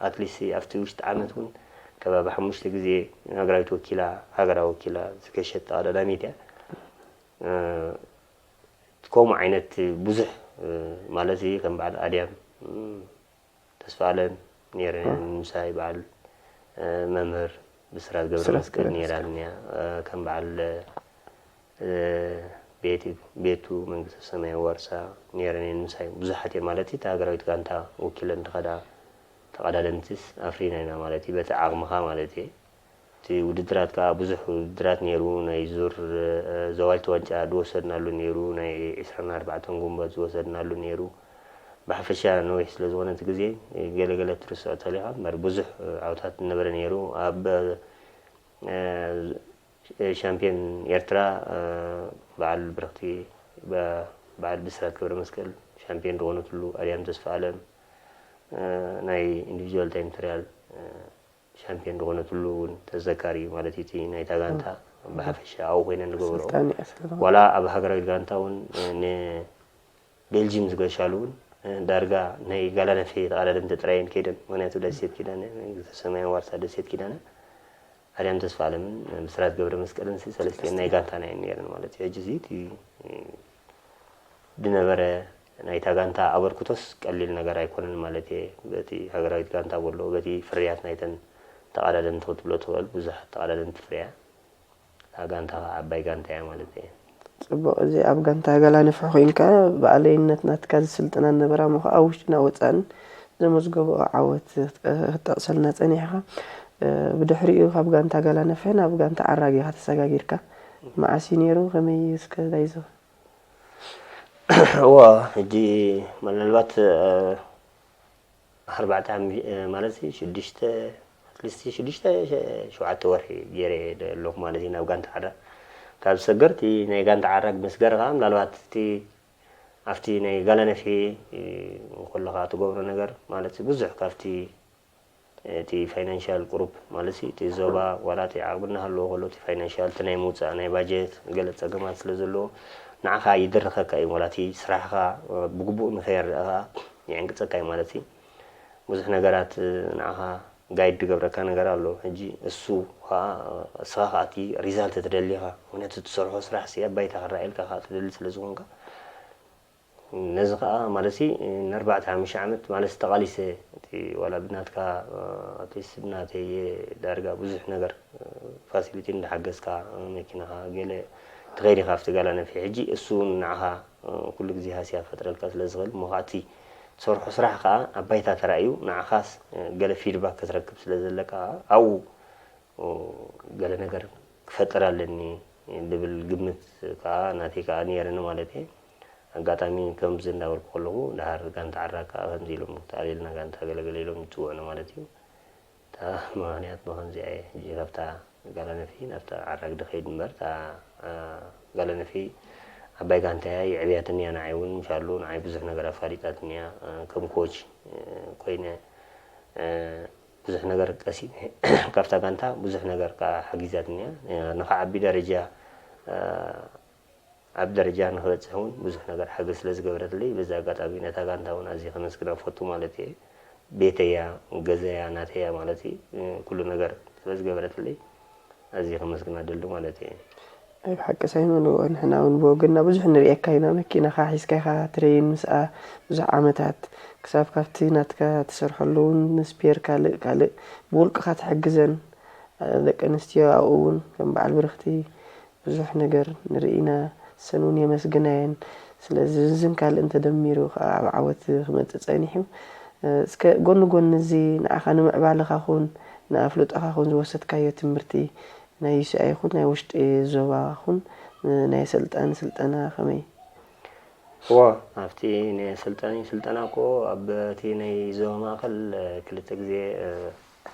ኣትሊስት ኣብቲ ውሽጢ ዓመት እውን ከባቢ ሓሙሽተ ግዜ ሃገራዊት ወኪላ ሃገራዊ ወኪላ ዝከሸት ተቐዳዳሚት እያ ከምኡ ዓይነት ብዙሕ ማለት ከም በዓል ኣድያም ተስፋ ኣለም ነይረ ምሳይ በዓል መምህር ብስራት ገብረ መስቀል ነይራትንያ። ከም በዓል ቤቱ መንግስተ ሰማይ ዋርሳ ነይረን እየን ምሳይ ብዙሓት እየን ማለት እዩ። እታ ሃገራዊት ጋንታ ወኪለን ዝኸዳ ተቐዳደምትስ ኣፍሪና ኢና ማለት እዩ። በቲ ዓቕምኻ ማለት እየ። እቲ ውድድራት ከዓ ብዙሕ ውድድራት ነይሩ። ናይ ዙር ዘዋልቲ ዋንጫ ዝወሰድናሉ ነይሩ። ናይ ዕስራን ኣርባዕተን ጉንበት ዝወሰድናሉ ነይሩ። ብሓፈሻ ነዊሕ ስለ ዝኾነ እቲ ግዜ ገለገለ ትርስዖ ተሊኻ እምበር ብዙሕ ዓውታት ነበረ ነይሩ። ኣብ ሻምፒዮን ኤርትራ በዓል ብርኽቲ በዓል ብስራት ገብረ መስቀል ሻምፒዮን ዝኾነትሉ ኣድያም ተስፋ ኣለም ናይ ኢንዲቪጁዋል ታይም ትሪያል ሻምፒዮን ዝኾነትሉ እውን ተዘካሪ እዩ ማለት እዩ። እቲ ናይታ ጋንታ ብሓፈሻ ኣብኡ ኮይነ ንገብሮ ዋላ ኣብ ሃገራዊት ጋንታ እውን ንቤልጂም ዝገሻሉ እውን ዳርጋ ናይ ጋላነፌ ተቐዳደምቲ ጥራይን ከይደን ምክንያቱ ደሴት ኪዳነ መንግስተ ሰማያን ዋርሳ ደሴት ኪዳነ ኣድያም ተስፋ ኣለምን ብስራት ገብረ መስቀልን ሰለስቲኤን ናይ ጋንታና እየን ነይረን ማለት እዩ። ሕጂ እዚ እቲ ዝነበረ ናይታ ጋንታ ኣበርክቶስ ቀሊል ነገር ኣይኮነን ማለት እየ። በቲ ሃገራዊት ጋንታ በሎ በቲ ፍርያት ናይተን ተቐዳደምቲ ክትብሎ ትኽእል ብዙሓት ተቐዳደምቲ ፍርያ እታ ጋንታ ከዓ ዓባይ ጋንታ እያ ማለት እየ። ጽቡቕ፣ እዚ ኣብ ጋንታ ጋላነፍሒ ኮይንካ ብኣለይነት ናትካ ዝስልጥና ነበራ እሞ ከዓ ኣብ ውሽጥን ኣብ ወጻእን ዘመዝገበኦ ዓወት ክትጠቕሰልና ጸኒሕኻ። ብድሕሪኡ ካብ ጋንታ ጋላነፍሒ ናብ ጋንታ ዓራግ ኢኻ ተሰጋጊርካ። መዓስ እዩ ነይሩ? ከመይ እስከ ዳይዞ? እዋ ሕጂ ምናልባት ኣርባዕተ ማለት ሽዱሽተ ኣትሊስት ሽዱሽተ ሸውዓተ ወርሒ ገይረ ኣለኹ ማለት እዩ ናብ ጋንታ ዓራግ ካብ ዝሰገር እቲ ናይ ጋንታ ዓራግ ምስ ገርኻ ምናልባት እቲ ኣብቲ ናይ ጋላነፊ ከለኻ ትገብሮ ነገር ማለት ብዙሕ ካብቲ እቲ ፋይናንሻል ግሩፕ ማለት እቲ ዞባ ዋላ እቲ ዓቕሚ እናሃለዎ ከሎ እቲ ፋይናንሻል እቲ ናይ ምውፃእ ናይ ባጀት ገለ ፀገማት ስለ ዘለዎ ንዓኻ ይድርኸካ እዩ ዋላ እቲ ስራሕኻ ብግቡእ ንኸይረኣ ከዓ ይዕንቅፀካ እዩ ማለት እዩ። ብዙሕ ነገራት ንዓኻ ጋይድ ዝገብረካ ነገር ኣሎ። ሕጂ እሱ ከዓ እስኻ ከዓ እቲ ሪዛልት ትደሊ ኢኻ። ምክንያቱ እትሰርሖ ስራሕ ሲ ኣብ ባይታ ክረኣየልካ ከዓ ትደሊ ስለ ዝኾንካ ነዚ ከዓ ማለት ንኣርባዕተ ሓሙሽተ ዓመት ማለት ተቓሊሰ እቲ ዋላ ብናትካ ኣትሊስት ብናተይ ዳርጋ ብዙሕ ነገር ፋሲሊቲ እንዳሓገዝካ መኪናኻ ገለ ትኸይድ ኢኻ ኣብቲ ጋላ ነፊ ሕጂ እሱ እውን ንዓኻ ኩሉ ግዜ ሃስያ ክፈጥረልካ ስለ ዝኽእል እሞ ከዓ እቲ ትሰርሖ ስራሕ ከዓ ኣብ ባይታ ተራእዩ ንዓኻስ ገለ ፊድባክ ክትረክብ ስለ ዘለካ ኣብኡ ገለ ነገር ክፈጥር ኣለኒ ዝብል ግምት ከዓ ናተይ ከዓ ነይርኒ ማለት እየ። ኣጋጣሚ ከምዚ እንዳበልኩ ከለኹ ድሃር ጋንታ ዓራግ ከዓ ከምዚ ኢሎም ተኣልየልና ጋንታ ገለገለ ኢሎም ይፅውዑኒ ማለት እዩ። እታ ምኽንያት ብኸምዚኣ እየ ሕጂ ካብታ ጋላነፊ ናብታ ዓራግ ድኸይድ እምበር እታ ጋላነፊ ዓባይ ጋንታ እያ የዕብያትኒ እያ ንዓይ እውን ምሻሉ ንዓይ ብዙሕ ነገር ኣፋሊጣትኒ እያ ከም ኮች ኮይነ ብዙሕ ነገር ቀሲመ ካብታ ጋንታ ብዙሕ ነገር ከዓ ሓጊዛትኒ እያ ንኽዓቢ ደረጃ ኣብ ደረጃ ንክበፅሕ እውን ብዙሕ ነገር ሓገዝ ስለ ዝገበረትለይ በዚ ኣጋጣሚ ነታ ጋንታ እውን ኣዝየ ከመስግና ፈቱ ማለት እየ። ቤተያ ገዘያ ናተያ ማለት እዩ። ኩሉ ነገር ስለ ዝገበረትለይ ኣዝየ ከመስግና ደሊ ማለት እየ። ናይ ብሓቂ ሳይመን ንሕና እውን ብወገንና ብዙሕ ንርእየካ ኢና መኪናኻ ሒዝካ ኢኻ ትረይን ምስኣ ብዙሕ ዓመታት ክሳብ ካብቲ ናትካ ትሰርሐሉ እውን ንስፔር ካልእ ካልእ ብውልቅኻ ትሕግዘን ደቂ ኣንስትዮ ኣብኡ እውን ከም በዓል ብርኽቲ ብዙሕ ነገር ንርኢ ኢና፣ ንሰን እውን የመስግና እየን። ስለዚ እዝን ካልእን ተደሚሩ ከዓ ኣብ ዓወት ክመፅእ ፀኒሑ። እስከ ጎኒ ጎኒ እዚ ንዓኻ ንምዕባለኻ ኹን ንኣፍልጦኻ ኹን ዝወሰድካዮ ትምህርቲ ናይ ዩሲኣይ ይኹን ናይ ውሽጢ ዞባ ኹን ናይ ኣሰልጣኒ ስልጠና ከመይ? እዎ ኣብቲ ናይ ኣሰልጣኒ ስልጠና እኮ ኣብ እቲ ናይ ዞባ ማእኸል ክልተ ግዜ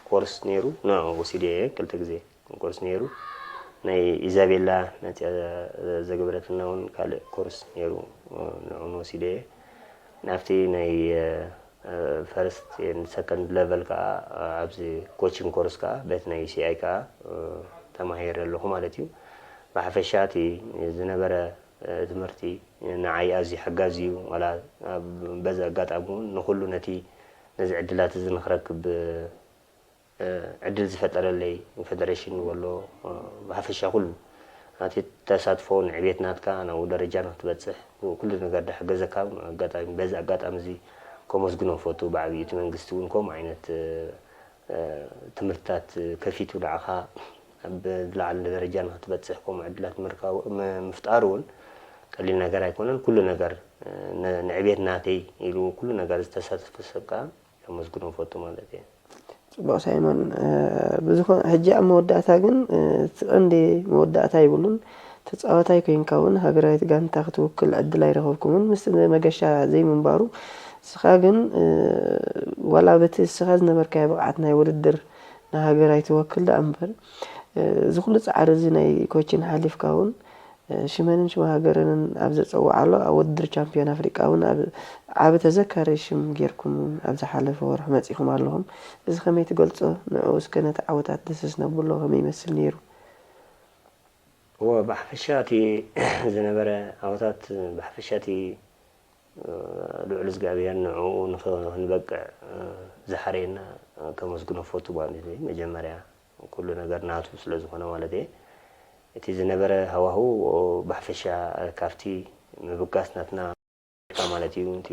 ኮርስ ነይሩ ንዑ ወሲደ እየ ክልተ ግዜ ኮርስ ነይሩ ናይ ኢዛቤላ መፅያ ዘገበረትና እውን ካልእ ኮርስ ነይሩ ንዑ ወሲደ እየ ናብቲ ናይ ፈርስት ሰከንድ ለቨል ከዓ ኣብዚ ኮቺንግ ኮርስ ከዓ በቲ ናይ ዩሲኣይ ከዓ ተማሂረ ኣለኹ ማለት እዩ። ብሓፈሻ እቲ ዝነበረ ትምህርቲ ንዓይ ኣዝዩ ሓጋዚ እዩ። ዋላ በዚ ኣጋጣሚ እውን ንኹሉ ነቲ ነዚ ዕድላት እዚ ንክረክብ ዕድል ዝፈጠረለይ ፌደሬሽን ወሎ ብሓፈሻ ኩሉ ናቲ ተሳትፎ ንዕቤት ናትካ ናብኡ ደረጃ ንክትበፅሕ ኩሉ ነገር ዳሓገዘካ ኣጋጣሚ በዚ ኣጋጣሚ እዚ ከመስግኖ ፈቱ ብዓብዩ እቲ መንግስቲ እውን ከምኡ ዓይነት ትምህርትታት ከፊቱ ንዓኻ ኣብ ዝለዓለ ደረጃ ንክትበፅሕ ከምኡ ዕድላት ምርካቡ ምፍጣሩ እውን ቀሊል ነገር ኣይኮነን። ኩሉ ነገር ንዕቤት ናተይ ኢሉ ኩሉ ነገር ዝተሳተፈ ሰብ ከዓ ከመስግኖ ፈቱ ማለት እየ። ፅቡቕ ሳይሞን፣ ብዝኾነ ሕጂ ኣብ መወዳእታ ግን እቲ ቀንዲ መወዳእታ ይብሉን፣ ተፃዋታይ ኮይንካ እውን ሃገራዊት ጋንታ ክትውክል ዕድል ኣይረኸብኩምን። ምስ መገሻ ዘይምንባሩ ንስኻ ግን ዋላ በቲ ንስኻ ዝነበርካዮ ብቕዓት ናይ ውድድር ንሃገር ኣይትወክል ደኣ እምበር፣ እዚ ኩሉ ፃዕሪ እዚ ናይ ኮችን ሓሊፍካ እውን ሽመንን ሽም ሃገርንን ኣብ ዘፀውዓሉ ኣብ ውድድር ቻምፒዮን ኣፍሪቃ እውን ኣብ ዓቢ ተዘካሪ ሽም ጌርኩም እውን ኣብ ዝሓለፈ ወርሒ መፂኹም ኣለኹም። እዚ ከመይ ትገልፆ? ንዕኡ እስከ ነቲ ዓወታት ደሰስ ነብሎ ከመይ ይመስል ነይሩ? እወ ብሓፈሻ እቲ ዝነበረ ዓወታት ብሓፈሻ እቲ ልዑል እግዚኣብሔር ንዕኡ ንኽንበቅዕ ዝሓረየና ከመስግኖ ፈቱ ማለት እዩ። መጀመርያ ኩሉ ነገር ናቱ ስለ ዝኾነ ማለት እየ። እቲ ዝነበረ ሃዋሁ ብሓፈሻ ካብቲ ምብጋስ ናትና ማለት እዩ። እቲ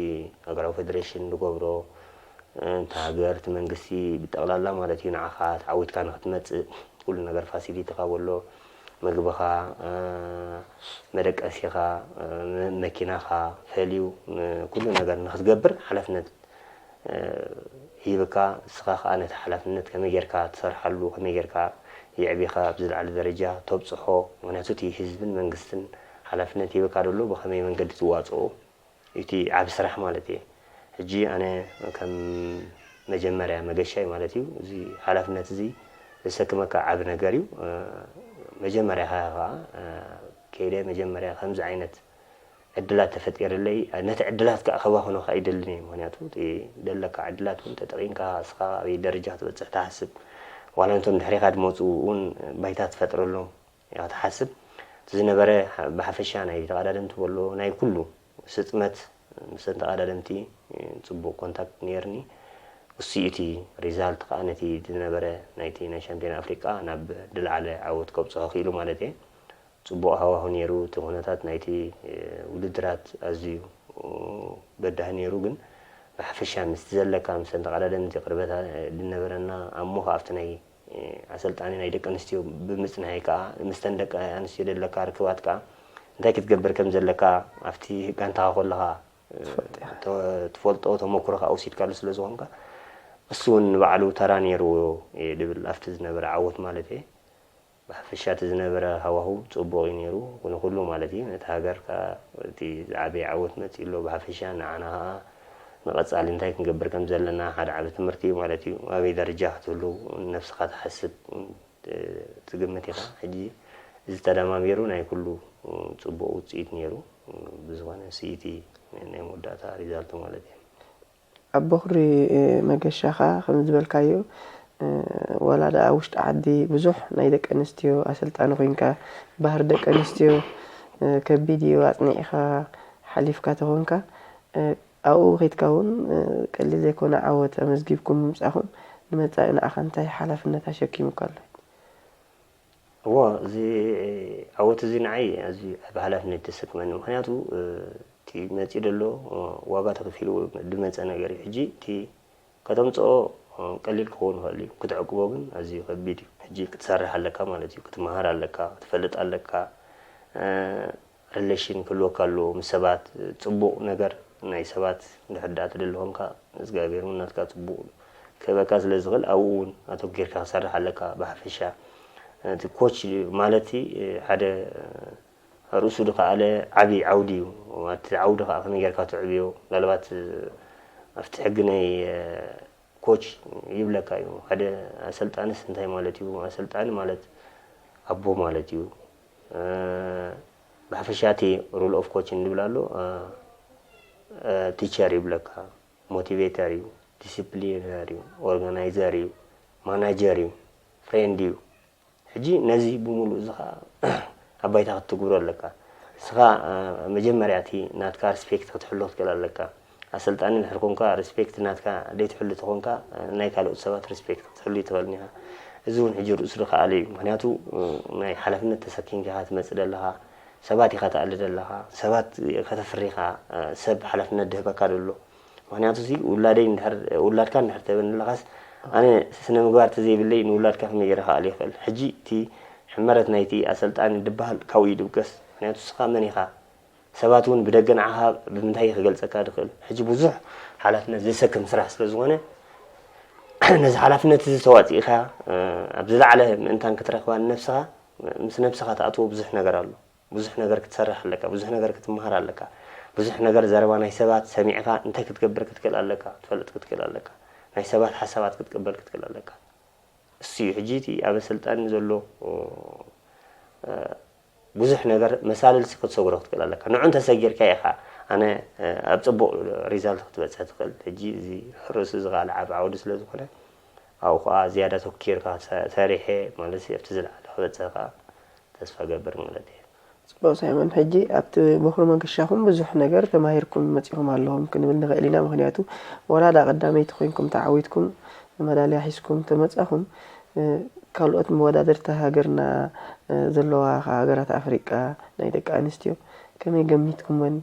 ሃገራዊ ፌደሬሽን ዝገብሮ፣ እቲ ሃገር፣ እቲ መንግስቲ ብጠቕላላ ማለት እዩ ንዓኻ ተዓዊትካ ንክትመፅእ ኩሉ ነገር ፋሲሊቲኻ በሎ፣ ምግብኻ፣ መደቀሲኻ፣ መኪናኻ ፈልዩ ኩሉ ነገር ንክትገብር ሓላፍነት ሂብካ፣ ንስኻ ከዓ ነቲ ሓላፍነት ከመይ ጌርካ ትሰርሓሉ፣ ከመይ ጌርካ የዕቢኻ ኣብ ዝለዓለ ደረጃ ተብፅሖ። ምክንያቱ እቲ ህዝብን መንግስትን ሓላፍነት ሂብካ ደሎ ብኸመይ መንገዲ ትዋፅኦ እቲ ዓብ ስራሕ ማለት እየ። ሕጂ ኣነ ከም መጀመርያ መገሻይ ማለት እዩ እዚ ሓላፍነት እዚ ዘሰክመካ ዓብ ነገር እዩ። መጀመርያ ከዓ ከይደ መጀመርያ ከምዚ ዓይነት ዕድላት ተፈጢርለይ ነቲ ዕድላት ከዓ ከባኽኖ ከዓ ይደልን እየ። ምክንያቱ እቲ ደለካ ዕድላት እውን ተጠቂምካ እስኻ ኣበይ ደረጃ ክትበፅሕ ትሓስብ ዋላ ነቶም ድሕሪኻ ዝመፁ እውን ባይታ ትፈጥረሎም ኢኻ ትሓስብ። እቲ ዝነበረ ብሓፈሻ ናይ ተቐዳደምቲ በሎ ናይ ኩሉ ስጥመት ምስተን ተቐዳደምቲ ፅቡቕ ኮንታክት ነይርኒ። እሱ እዩ እቲ ሪዛልት ከዓ ነቲ ዝነበረ ናይቲ ናይ ሻምፒዮን ኣፍሪቃ ናብ ዝለዓለ ዓወት ከብፅሖ ክኢሉ ማለት እየ። ፅቡቕ ሃዋሁ ነይሩ። እቲ ኩነታት ናይቲ ውድድራት ኣዝዩ በዳሂ ነይሩ፣ ግን ብሓፈሻ ምስቲ ዘለካ ምስተን ተቐዳደምቲ ቅርበት ዝነበረና ኣሞ ከዓ ኣብቲ ናይ ኣሰልጣኒ ናይ ደቂ ኣንስትዮ ብምፅንሐይ ከዓ ምስተን ደቂ ኣንስትዮ ዘለካ ርክባት ከዓ እንታይ ክትገብር ከም ዘለካ ኣብቲ ጋንታኻ ከለኻ ትፈልጦ ተመክሮ ከዓ ወሲድካሉ ስለ ዝኾንካ እሱ እውን ንባዕሉ ተራ ነይርዎ እየ ድብል ኣብቲ ዝነበረ ዓወት ማለት እየ። ብሓፈሻ እቲ ዝነበረ ሃዋህው ፅቡቕ እዩ ነይሩ ንኩሉ ማለት እዩ። ነቲ ሃገር ከዓ እቲ ዝዓበየ ዓወት መፂኡ ኣሎ። ብሓፈሻ ንዓና ከዓ ንቐፃሊ እንታይ ክንገብር ከም ዘለና ሓደ ዓቢ ትምህርቲ እዩ ማለት እዩ። ኣበይ ደረጃ ክትህሉ ነብስኻ ትሓስብ ትግምት ኢኻ። ሕጂ እዚ ተደማሚሩ ናይ ኩሉ ፅቡቕ ውፅኢት ነይሩ። ብዝኾነ ስኢቲ ናይ መወዳእታ ሪዛልት ማለት እዩ። ኣብ በኹሪ መገሻኻ ከም ዝበልካዮ ዋላ ደኣ ውሽጢ ዓዲ ብዙሕ ናይ ደቂ ኣንስትዮ ኣሰልጣኒ ኮይንካ ባህሪ ደቂ ኣንስትዮ ከቢድ እዩ ኣፅኒዕኻ ሓሊፍካ ተኾንካ ኣብኡ ከይድካ እውን ቀሊል ዘይኮነ ዓወት ኣመዝጊብኩም ምምፃእኹም ንመፃኢ ንዓኻ እንታይ ሓላፍነት ኣሸኪሙካ ኣሎ? እዎ እዚ ዓወት እዚ ንዓይ ኣዝዩ ዓቢ ሓላፍነት ተሰክመኒ። ምክንያቱ እቲ መፂኡ ዘሎ ዋጋ ተኸፊሉ ዝመፀ ነገር እዩ። ሕጂ እቲ ከተምፅኦ ቀሊል ክኸውን ይኽእል እዩ፣ ክትዕቅቦ ግን ኣዝዩ ከቢድ እዩ። ሕጂ ክትሰርሕ ኣለካ ማለት እዩ፣ ክትመሃር ኣለካ፣ ክትፈልጥ ኣለካ። ሪሌሽን ክህልወካ ኣለዎ ምስ ሰባት። ፅቡቕ ነገር ናይ ሰባት እንድሕር ደኣ ትደሊ ኮንካ እግዚኣብሔር እውን ናትካ ፅቡቕ ክህበካ ስለ ዝኽእል ኣብኡ እውን ኣተኪርካ ክሰርሕ ኣለካ። ብሓፈሻ እቲ ኮች ማለት ሓደ ርእሱ ዝኸኣለ ዓብዪ ዓውዲ እዩ። እቲ ዓውዲ ከዓ ከመይ ጌርካ ትዕብዮ ምናልባት ኣብቲ ሕጊ ናይ ኮች ይብለካ እዩ። ሓደ ኣሰልጣንስ እንታይ ማለት እዩ? ኣሰልጣኒ ማለት ኣቦ ማለት እዩ። ብሓፈሻ እቲ ሩል ኦፍ ኮችን ዝብል ኣሎ። ቲቸር ይብለካ፣ ሞቲቬተር እዩ፣ ዲስፕሊነር እዩ፣ ኦርጋናይዘር እዩ፣ ማናጀር እዩ፣ ፍሬንድ እዩ። ሕጂ ነዚ ብምሉእ እዚ ከዓ ኣብ ባይታ ክትትግብሮ ኣለካ። ንስኻ መጀመርያ እቲ ናትካ ሪስፔክት ክትሕሉ ክትክእል ኣለካ። ኣሰልጣኒ እንድሕር ኮንካ ሪስፔክት ናትካ ዘይትሕሉ ተኾንካ ናይ ካልኦት ሰባት ሪስፔክት ክትሕሉ ይትኽእልን ኢኻ። እዚ እውን ሕጂ ርእሱ ዝኸኣለ እዩ። ምክንያቱ ናይ ሓላፍነት ተሰኪምካ ኢኻ ትመፅእ ዘለኻ፣ ሰባት ኢኻ ትኣሊ ዘለኻ፣ ሰባት ከተፍሪ ኢኻ፣ ሰብ ሓላፍነት ድህበካ ደሎ። ምክንያቱ እዚ ውላደይ እንድሕር ውላድካ እንድሕር ትህበኒ ኣለኻስ ኣነ ስነ ምግባር ተዘይብለይ ንውላድካ ከመይ ገይረ ክኣል ይኽእል? ሕጂ እቲ ሕመረት ናይቲ ኣሰልጣኒ ድበሃል ካብኡ ይድብገስ። ምክንያቱ ንስኻ መን ኢኻ? ሰባት እውን ብደገ ንዓኻ ብምንታይ ክገልጸካ ድኽእል? ሕጂ ብዙሕ ሓላፍነት ዘሰክም ስራሕ ስለ ዝኾነ ነዚ ሓላፍነት እዚ ተዋፂእካ ኣብ ዝለዓለ ምእንታን ክትረኽባ ንነብስኻ ምስ ነብስኻ ትኣትዎ ብዙሕ ነገር ኣሎ። ብዙሕ ነገር ክትሰርሕ ኣለካ፣ ብዙሕ ነገር ክትመሃር ኣለካ። ብዙሕ ነገር ዘረባ ናይ ሰባት ሰሚዕካ እንታይ ክትገብር ክትክእል ኣለካ፣ ክትፈልጥ ክትክእል ኣለካ። ናይ ሰባት ሓሳባት ክትቅበል ክትክእል ኣለካ። እሱ እዩ ሕጂ እቲ ኣብ ኣሰልጣኒ ዘሎ ብዙሕ ነገር መሳልልሲ ክትሰግሮ ክትክእል ኣለካ። ንዑ እንተሰጊርካ ኢኻ ኣነ ኣብ ፅቡቕ ሪዛልት ክትበፅሕ ትኽእል። ሕጂ እዚ ርእሱ ዝኻለ ዓብ ዓውዲ ስለ ዝኾነ ኣብኡ ከዓ ዝያዳ ተኪርካ ሰሪሐ ማለት ኣብቲ ዝለዓለ ክበፅሕ ከዓ ተስፋ ገብር ማለት እዩ። ፅቡቕ ሳይመን፣ ሕጂ ኣብቲ ቦኽሪ መንገሻኹም ብዙሕ ነገር ተማሂርኩም መፂኹም ኣለኹም ክንብል ንኽእል ኢና። ምክንያቱ ወላ ዳ ቀዳመይቲ ኮይንኩም ተዓዊትኩም መዳልያ ሒዝኩም ተመፃኹም ካልኦት መወዳደርቲ ሃገርና ዘለዋ ሃገራት ኣፍሪቃ ናይ ደቂ ኣንስትዮ ከመይ ገሚትኩመን?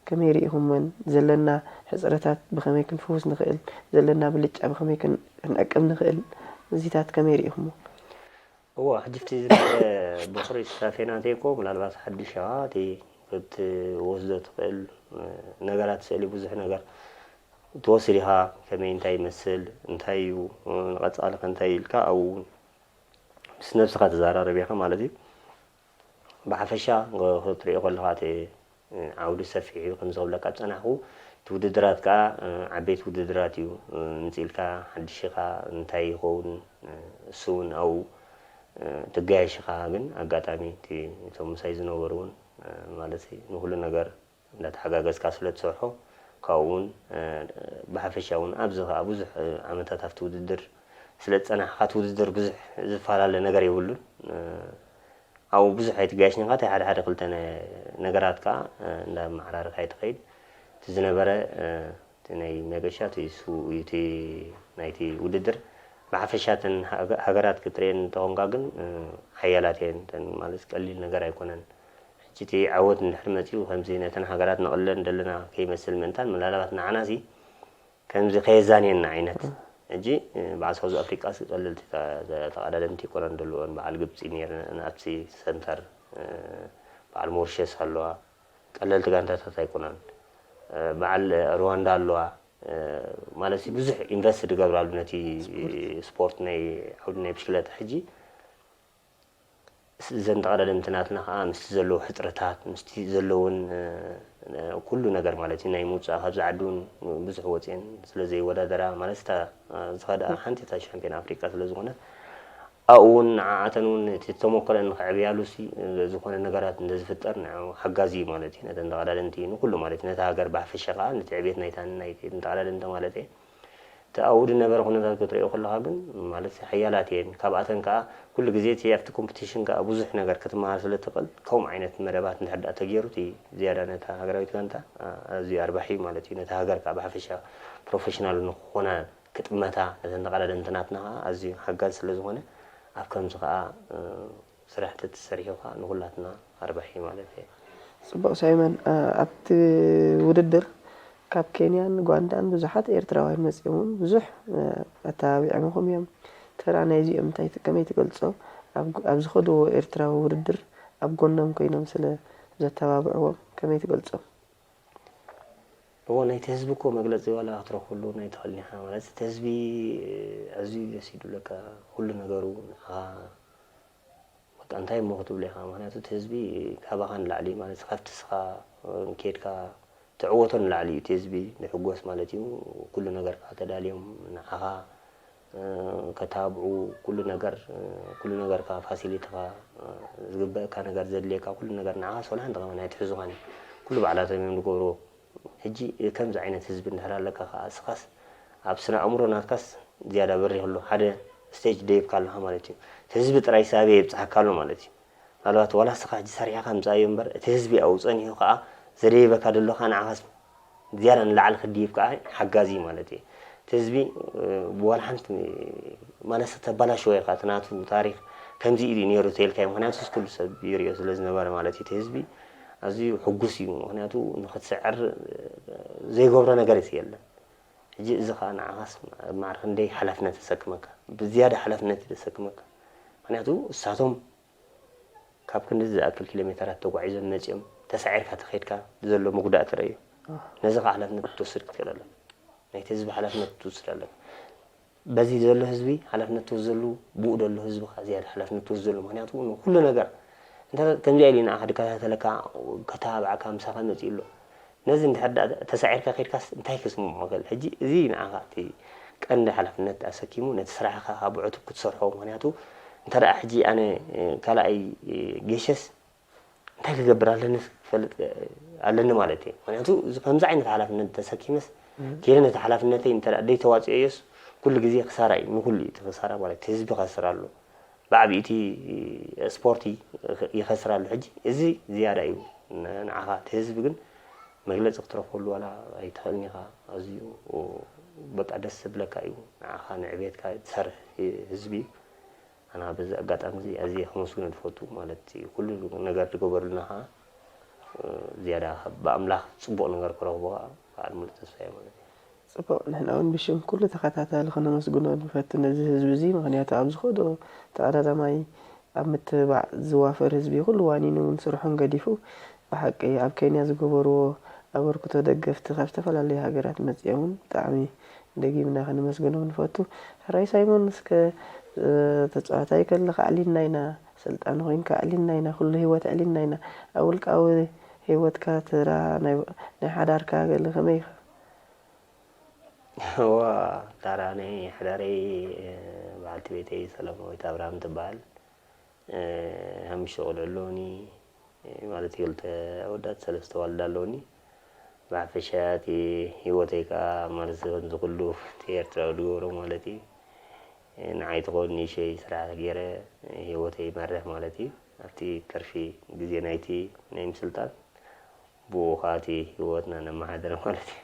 ከመይ ርኢኹመን? ዘለና ሕፅረታት ብኸመይ ክንፍውስ ንኽእል? ዘለና ብልጫ ብኸመይ ክንዕቅብ ንኽእል? እዚታት ከመይ ርኢኹሞ? እዎ ሕጂ እቲ ዝነበረ ቦኽሪ ሳፌናቴ እኮ ምናልባት ሓድሽ ኢኻ እቲ ክትወስዶ ትኽእል ነገራት ስእሊ ብዙሕ ነገር ትወስድ ኢኻ። ከመይ እንታይ ይመስል እንታይ እዩ ንቐፃሊ ከ እንታይ ኢልካ ኣብኡ እውን ምስ ነብስኻ ትዘራረብ ኢኻ ማለት እዩ። ብሓፈሻ ክትሪኦ ከለኻ እቲ ዓውዲ ሰፊሕ እዩ። ከምዚ ክብለካ ዝፀናሕኩ እቲ ውድድራት ከዓ ዓበይቲ ውድድራት እዩ። ምፅእ ኢልካ ሓድሽ ኢኻ እንታይ ይኸውን እሱ እውን ኣብኡ ትጋየሽ ኢኻ። ግን ኣጋጣሚ እቲ እቶም ምሳይ ዝነበሩ እውን ማለት ንኩሉ ነገር እንዳተሓጋገዝካ ስለ ትሰርሖ ካብኡ እውን ብሓፈሻ እውን ኣብዚ ከዓ ብዙሕ ዓመታት ኣብቲ ውድድር ስለ ዝፀናሕካ እቲ ውድድር ብዙሕ ዝፈላለ ነገር የብሉን። ኣብኡ ብዙሕ ኣይትጋየሽን ኢኻ። እቲ ሓደ ሓደ ክልተ ነገራት ከዓ እንዳመዓራረኻ ኣይትኸይድ። እቲ ዝነበረ እቲ ናይ መገሻ እቲ ሱ እቲ ናይቲ ውድድር ብሓፈሻ እተን ሃገራት ክትርእየን እንተኾንካ ግን ሓያላት እየን። እተን ማለት ቀሊል ነገር ኣይኮነን። ሕጂ እቲ ዓወት እንድሕር መፂኡ ከምዚ ነተን ሃገራት ነቕለን ደለና ከይመስል ምእንታን ምናልባት ንዓና ሲ ከምዚ ከየዛንየና ዓይነት ሕጂ በዓል ሳውዝ ኣፍሪቃ ቀለልቲ ተቐዳደምቲ ኣይኮነን ዘለዎን። በዓል ግብፂ ነይረን ኣብቲ ሰንተር በዓል ሞሪሸስ ኣለዋ። ቀለልቲ ጋንታታት ኣይኮነን። በዓል ሩዋንዳ ኣለዋ። ማለት ብዙሕ ኢንቨስት ዝገብራሉ ነቲ ስፖርት ናይ ዓውዲ ናይ ብሽክለታ ሕጂ እዘን ተቐዳደምቲ ናትና ከዓ ምስቲ ዘለዎ ሕፅረታት ምስቲ ዘለውን ኩሉ ነገር ማለት እዩ ናይ ምውፃእ ካብዚ ዓዲ እውን ብዙሕ ወፅየን ስለ ዘይወዳደራ ማለት እታ ዝኸድኣ ሓንቲ እታ ሻምፒዮን ኣፍሪቃ ስለ ዝኾነት ኣብኡ እውን ንዓኣተን እውን እቲ ተመክረን ንክዕብያሉ ሲ ዝኾነ ነገራት እንተዝፍጠር ንዑ ሓጋዚ እዩ ማለት እዩ ነተን ተቐዳደምቲ ንኩሉ ማለት እዩ ነታ ሃገር ብሓፈሻ ከዓ ነቲ ዕቤት ናይታን ናይ ተቐዳደምቲ ማለት እየ እቲ ኣብኡ ዝነበረ ኩነታት ክትሪኦ ከለኻ ግን ማለት ሓያላት እየን። ካብኣተን ከዓ ኩሉ ግዜ እቲ ኣብቲ ኮምፒቲሽን ከዓ ብዙሕ ነገር ክትመሃር ስለ ትኽእል ከምኡ ዓይነት መደባት እንድሕር ደኣ ተገይሩ እቲ ዝያዳ ነታ ሃገራዊት ጋንታ ኣዝዩ ኣርባሒ እዩ ማለት እዩ። ነታ ሃገር ከዓ ብሓፈሻ ፕሮፌሽናል ንክኾና ክጥመታ ነተን ተቐዳደምቲ ናትና ከዓ ኣዝዩ ሓጋዚ ስለ ዝኾነ ኣብ ከምዚ ከዓ ስራሕ ተተሰሪሑ ከዓ ንኹላትና ኣርባሒ ማለት እየ። ፅቡቕ ሳይመን፣ ኣብቲ ውድድር ካብ ኬንያን ጓንዳን ብዙሓት ኤርትራውያን መፂኦም እውን ብዙሕ ኣተባቢዖምኹም እዮም። ተራ ናይዚኦም እንታይ ከመይ ትገልፆ? ኣብ ዝኸድዎ ኤርትራዊ ውድድር ኣብ ጎኖም ኮይኖም ስለ ዘተባብዕዎም ከመይ ትገልፆም? እዎ ናይቲ ህዝቢ እኮ መግለፂ ዋላ ክትረኽብሉ ኣይትኽእልን ኢኻ ማለት እቲ ህዝቢ ኣዝዩ ደስ እዩ ዝብለካ ኩሉ ነገሩ ንዓኻ በቃ እንታይ እሞ ክትብሎ ኢኻ ምኽንያቱ እቲ ህዝቢ ካባኻ ንላዕሊ ማለት ካብቲ እስኻ ኬድካ ትዕወቶ ንላዕሊ እዩ እቲ ህዝቢ ዝሕጎስ ማለት እዩ ኩሉ ነገርካ ተዳልዮም ንዓኻ ከተባብዑ ኩሉ ነገር ኩሉ ነገርካ ፋሲሊቲኻ ዝግበእካ ነገር ዘድልየካ ኩሉ ነገር ንዓኻስ ወላ ሓንቲ ከማን ኣይትሕዙኻን እዩ ኩሉ ባዕላቶም እዮም ዝገብርዎ ሕጂ ከምዚ ዓይነት ህዝቢ እንድሕር ኣለካ ከዓ እስኻስ ኣብ ስነ ኣእምሮ ናትካስ ዝያዳ በሪህ ኣሎ ሓደ ስቴጅ ደይብካ ኣለኻ ማለት እዩ እቲ ህዝቢ ጥራይ ሳበ የብፅሓካ ኣሎ ማለት እዩ ምናልባት ዋላ እስኻ ሕጂ ሰሪሕኻ ምፃእዮ እምበር እቲ ህዝቢ ኣብኡ ፀኒሑ ከዓ ዘደይበካ ደሎ ከዓ ንዓኻስ ዝያዳ ንላዕሊ ክድይብ ከዓ ሓጋዚ እዩ ማለት እዩ እቲ ህዝቢ ብዋላ ሓንቲ ማለት ተባላሽዎ ኢኻ እቲ ናቱ ታሪክ ከምዚ ኢሉ እዩ ነይሩ ተይልካዮ ምክንያቱ ኩሉ ሰብ ይሪኦ ስለ ዝነበረ ማለት እዩ እቲ ህዝቢ ኣዝዩ ሕጉስ እዩ ምክንያቱ ንክትስዕር ዘይገብሮ ነገር የለን ሕጂ እዚ ኸኣ ንዓኻስ ማዕረ ክንደይ ሓላፍነት የሰክመካ፣ ብዝያዳ ሓላፍነት እዩ ዘሰክመካ። ምኽንያቱ እሳቶም ካብ ክንዲ ዝኣክል ኪሎ ሜተራት ተጓዒዞም መጺኦም፣ ተሳዒርካ ተኸይድካ ዘሎ ምጉዳእ ትርእዮ። ነዚ ኸኣ ሓላፍነት ክትወስድ ክትኽእል ኣለካ። ናይቲ ህዝቢ ሓላፍነት ክትወስድ ኣለካ። በዚ ዘሎ ህዝቢ ሓላፍነት ትወስደሉ፣ ብኡ ዘሎ ህዝቢ ኸኣ ዝያዳ ሓላፍነት ትወስደሉ። ምኽንያቱ ንኹሉ ነገር እንተ ከምዚኣ ኢሉ ንዓኻ ድከታተለካ፣ ከተባብዓካ፣ ምሳኻ መጺኡ ኣሎ። ነዚ እንድሕር ደኣ ተሳዒርካ ከይድካስ እንታይ ክስምዖ ይኽእል? ሕጂ እዚ ንዓኻ እቲ ቀንዲ ሓላፍነት ኣሰኪሙ ነቲ ስራሕኻ ካብ ብዕቱብ ክትሰርሖ። ምኽንያቱ እንተ ደኣ ሕጂ ኣነ፣ እ፣ ካልኣይ፣ እ፣ ጌሸስ እንታይ ክገብር ኣለኒ ክፈልጥ፣ እ፣ ኣለኒ ማለት እየ። ምኽንያቱ እዚ ከምዚ ዓይነት ሓላፍነት ተሰኪመስ እም። ከይደ ነቲ ሓላፍነተይ እንተ ደኣ ደይተዋፅኦዮስ ኩሉ ግዜ ክሳራ እዩ፣ ንኩሉ እዩ እቲ ክሳራ ማለት እዩ። ህዝቢ ይኸስር ኣሎ። ብዓቢኡ እቲ ስፖርቲ ይኸስር ኣሎ። ሕጂ እዚ ዝያዳ እዩ ን-፣ ንዓኻ እቲ ህዝቢ ግን መግለጺ ክትረኽበሉ ዋላ ኣይትኽእልን ኢኻ። ኣዝዩ በቃ ደስ ዝብለካ እዩ። ንዓኻ ንዕቤትካ ትሰርሕ ህዝቢ እዩ። ኣነ በዚ ኣጋጣሚ እዚ ኣዝየ ከመስግኖ ዝፈቱ ማለት እዩ። ኩሉ ነገር ዝገበሩልና ኸኣ ዝያዳ ብኣምላኽ ጽቡቕ ነገር ክረኽቡ ኸኣ በዓል ሙሉእ ተስፋ እየ ማለት እዩ። ጽቡቕ፣ ንሕና እውን ብሽም ኩሉ ተኸታታሊ ከነመስግኖ ንፈቱ ነዚ ህዝቢ እዚ። ምኽንያቱ ኣብ ዝኸዶ ተቐዳዳማይ ኣብ ምትብባዕ ዝዋፈር ህዝቢ ኩሉ ዋኒኑ እውን ስርሖም ገዲፉ ብሓቂ ኣብ ኬንያ ዝገበርዎ ኣበርክቶ ደገፍቲ ካብ ዝተፈላለዩ ሃገራት መጺኦም እውን ብጣዕሚ ደጊምና ከነመስግኖም ንፈቱ። ሕራይ ሳይሞን፣ እስከ፣ እ፣ ተጻዋታይ ከለኻ ኣዕሊልና ኢና፣ ሰልጣኒ ኮይንካ ኣዕሊልና ኢና፣ ኩሉ ህይወት ኣዕሊልና ኢና። ኣብ ውልቃዊ ህይወትካ ተራ ናይ፣ ናይ ሓዳርካ ገለ ከመይ ኢኻ? እዋ፣ ታራ ናይ ሓዳረይ፣ እ፣ በዓልቲ ቤተይ ሰላማዊት ኣብርሃም ትበሃል። እ፣ ሓሙሽተ ቆልዑ ኣለዉኒ፣ እ፣ ማለት ክልተ ኣወዳት ሰለስተ ኣዋልድ ኣለዉኒ። ብሓፈሻ እቲ ህይወተይ ከኣ ማለት ከምዚ ኩሉ እቲ ኤርትራዊ ዝገብሮ ማለት እዩ። እ፣ ንዓይ ትኸውን ንእሸይ ስራሕ ገይረ ህይወተይ ይመርሕ ማለት እዩ። ኣብቲ ትርፊ ግዜ ናይቲ ናይ ምስልጣን ብኡ ኸኣ እቲ ህይወትና ነመሓድር ማለት እዩ።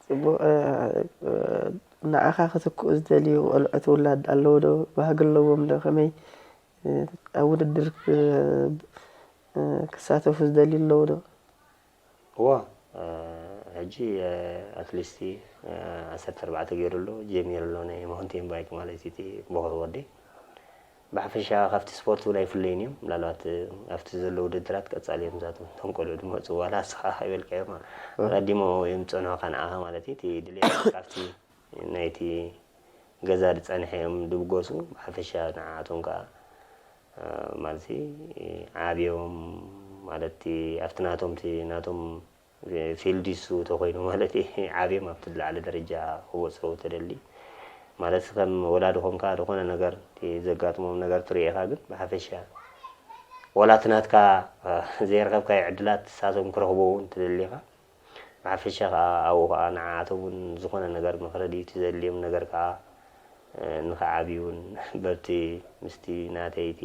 ጽቡቕ፣ እ፣ እ፣ ንዓኻ ክትክኡ ዝደልዩ ቆልዑት ውላድ ኣለዉ ዶ? ባህጊ ኣለዎም ዶ? ከመይ፣ እ፣ ኣብ ውድድር ክ-፣ እ፣ ክሳተፉ ዝደልዩ ኣለዉ ዶ? እዋ፣ እ፣ ሕጂ፣ እ፣ ኣትሊስቲ፣ እ፣ ዓሰርተ ኣርባዕተ ገይሩ ኣሎ፣ ጀሚሩ ኣሎ ናይ ማውንቴን ባይክ ማለት እዩ እቲ ቦኽሪ ወደይ። ብሓፈሻ ካብቲ ስፖርት እውን ኣይፍለዩን እዮም። ምናልባት፣ እ፣ ኣብቲ ዘለዉ ውድድራት ቀጻሊ እዮም እዛቶም እቶም ቆልዑ ዝመጹ፣ ዋላ ንስኻ ከይበልካዮም፣ እ። ኣቐዲሞ እዮም ዝጸንሑኻ ንዓኻ ማለት እዩ። እቲ ድሌት ካብቲ ናይቲ ገዛ ዝጸንሐ እዮም ዝብገሱ። ብሓፈሻ ንዓኣቶም ከኣ፣ እ፣ ማለት፣ እ፣ ዓብዮም ማለት፣ እቲ ኣብቲ ናቶም፣ እቲ ናቶም ፊልድ እሱ ተኾይኑ ማለት እዩ። ዓብዮም ኣብቲ ዝለዓለ ደረጃ ክበጽሑ ትደሊ። ማለት ከም ወላዲ ኮንካ ዝኾነ ነገር እቲ ዘጋጥሞም ነገር ትርኢ ኢኻ፣ ግን ብሓፈሻ ወላ እቲ ናትካ፣ እ፣ ዘይረኸብካዮ ዕድላት ንሳቶም ክረኽቡ እውን ትደሊ ኢኻ። ብሓፈሻ ከኣ ኣብኡ ከኣ ንዓኣቶም እውን ዝኾነ ነገር ምኽሪ ድዩ እቲ ዘድልዮም ነገር ከኣ እ፣ ንኽዓብዩ እውን በቲ ምስቲ ናተይ እቲ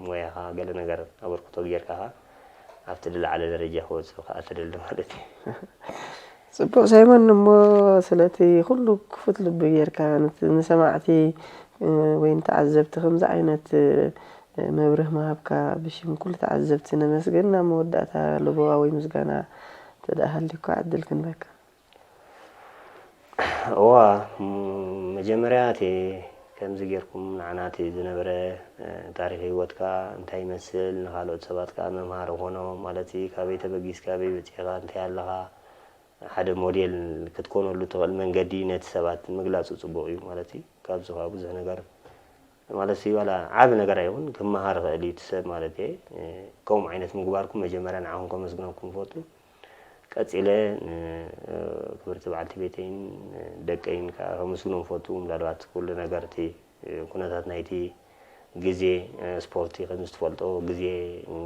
ሞያኻ ገለ ነገር ኣበርክቶ ጌርካ ኸኣ ኣብቲ ዝለዓለ ደረጃ ክበጽሑ ከኣ ትደሊ ማለት እዩ። ጽቡቕ ሳይሞን፣ እሞ ስለቲ ኩሉ ክፉት ልቢ ጌርካ ነት-፣ ንሰማዕቲ፣ እ፣ ወይ ንተዓዘብቲ ከምዚ ዓይነት፣ እ፣ መብርህ ምሃብካ ብሽም ኩሉ ተዓዘብቲ ነመስግን። ናብ መወዳእታ ለበዋ ወይ ምስጋና ተደኣ ሃልዩካ ዕድል ክንበካ። እዋ፣ ም-፣ መጀመርያ እቲ ከምዚ ጌርኩም ንዓና እቲ ዝነበረ፣ እ፣ ታሪኽ ህይወትካ እንታይ ይመስል፣ ንኻልኦት ሰባት ከኣ መምሃሪ ኮኖ፣ ማለት እዩ፣ ካበይ ተበጊስካ፣ ኣበይ በጺሕካ፣ እንታይ ኣለኻ፣ ሓደ ሞዴል ክትኮነሉ ትኽእል መንገዲ ነቲ ሰባት ምግላጹ ጽቡቕ እዩ፣ ማለት እዩ። ካብዚ ከኣ ብዙሕ ነገር ማለት እዩ፣ ዋላ ዓቢ ነገር ኣይኹን፣ ክመሃር ይኽእል እዩ እቲ ሰብ ማለት እየ። እ፣ ከምኡ ዓይነት ምግባርኩም መጀመርያ ንዓኹም ከመስግነኩም እፈቱ። ቀጺለ ን-፣ እ፣ ክብርቲ በዓልቲ ቤተይን፣ እ፣ ደቀይን ከኣ ከመስግኖም እፈቱ። ምናልባት ኩሉ ነገር እቲ፣ እ፣ ኩነታት ናይቲ ግዜ፣ እ፣ ስፖርቲ ከም ዝትፈልጦ ግዜ፣ እ፣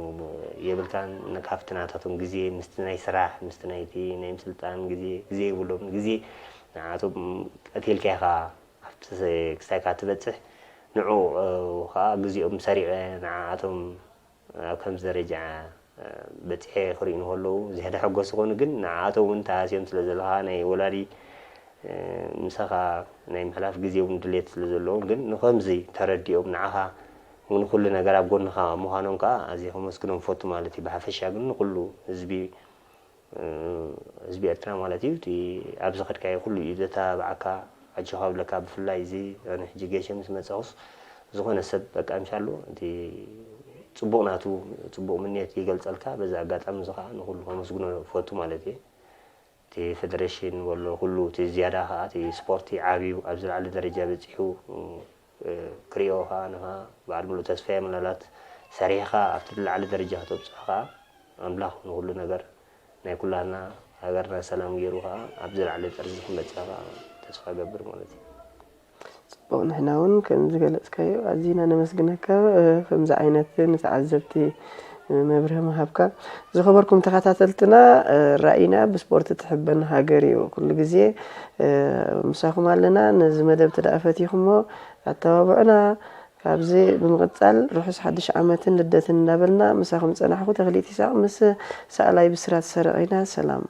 የብልካን። ን-፣ ካብቲ ናታቶም ግዜ ምስቲ ናይ ስራሕ፣ ምስቲ ናይቲ ናይ ምስልጣን ግዜ፣ ግዜ የብሎምን። ግዜ ንዓቶም ቀቲልካ ኢኻ ኣብቲ ስ-፣ ክሳይካ ትበጽሕ። ንዕኡ፣ እ፣ ከኣ ግዜኦም ሰሪቐ ንዓኣቶም ኣብ ከምዚ ደረጃ፣ እ፣ በጺሐ ክርእዩ እንከለዉ ዝያዳ ሕጎስ ይኾኑ። ግን ንዓኣቶም እውን ተሃስዮም ስለ ዘለኻ ናይ ወላዲ፣ እ፣ ምሳኻ ናይ ምሕላፍ ግዜ እውን ድሌት ስለ ዘለዎም፣ ግን ንኸምዚ ተረዲኦም ንዓኻ ንኹሉ ነገር ኣብ ጎንኻ ምዃኖም ከኣ ኣዝየ ከመስግኖም እፈቱ ማለት እዩ። ብሓፈሻ ግን ንኹሉ ህዝቢ ህዝቢ ኤርትራ ማለት እዩ። እቲ ኣብ ዝኸድካዮ ኩሉ እዩ ዘተባብዓካ፣ ኣጆኻ ብለካ። ብፍላይ እዚ ኣነ ሕጂ ጌሸ ምስ መጻኹስ ዝኾነ ሰብ በቃ ምሻሉ እቲ ጽቡቕ ናቱ ጽቡቕ ምንየት ይገልጸልካ። በዚ ኣጋጣሚ እዚ ከዓ ንኹሉ ከመስግኖ እፈቱ ማለት እየ። እቲ ፌደሬሽን ወሎ ኩሉ እቲ ዝያዳ ከዓ እቲ ስፖርቲ ዓብዩ ኣብ ዝለዓለ ደረጃ በፂሑ ክርእዮ ከዓ ንኻ በዓል ሙሉእ ተስፋ ምናልባት ሰሪሕኻ ኣብቲ ዝለዓለ ደረጃ ከተብፅሖ ከዓ ኣምላኽ ንኩሉ ነገር ናይ ኩላና ሃገርና ሰላም ገይሩ ከዓ ኣብ ዝለዓለ ጠርዚ ክንበፅሕ ከዓ ተስፋ ገብር ማለት እዩ። ፅቡቕ ንሕና እውን ከም ዝገለፅካዮ ኣዚና ነመስግነካ። ከምዚ ዓይነት ንተዓዘብቲ መብርህ ምሃብካ። ዝኸበርኩም ተኸታተልትና ራእይና ብስፖርት ትሕበን ሃገር እዩ። ኩሉ ግዜ ምሳኹም ኣለና። ነዚ መደብ ተደኣ ፈቲኹሞ ኣተባብዑና። ካብዚ ብምቕፃል ርሑስ ሓድሽ ዓመትን ልደትን እናበልና ምሳኹም ፀናሕኩ ተኽሊት ይስሐቅ ምስ ሰኣላይ ብስራት ሰረቕ ኢና። ሰላም።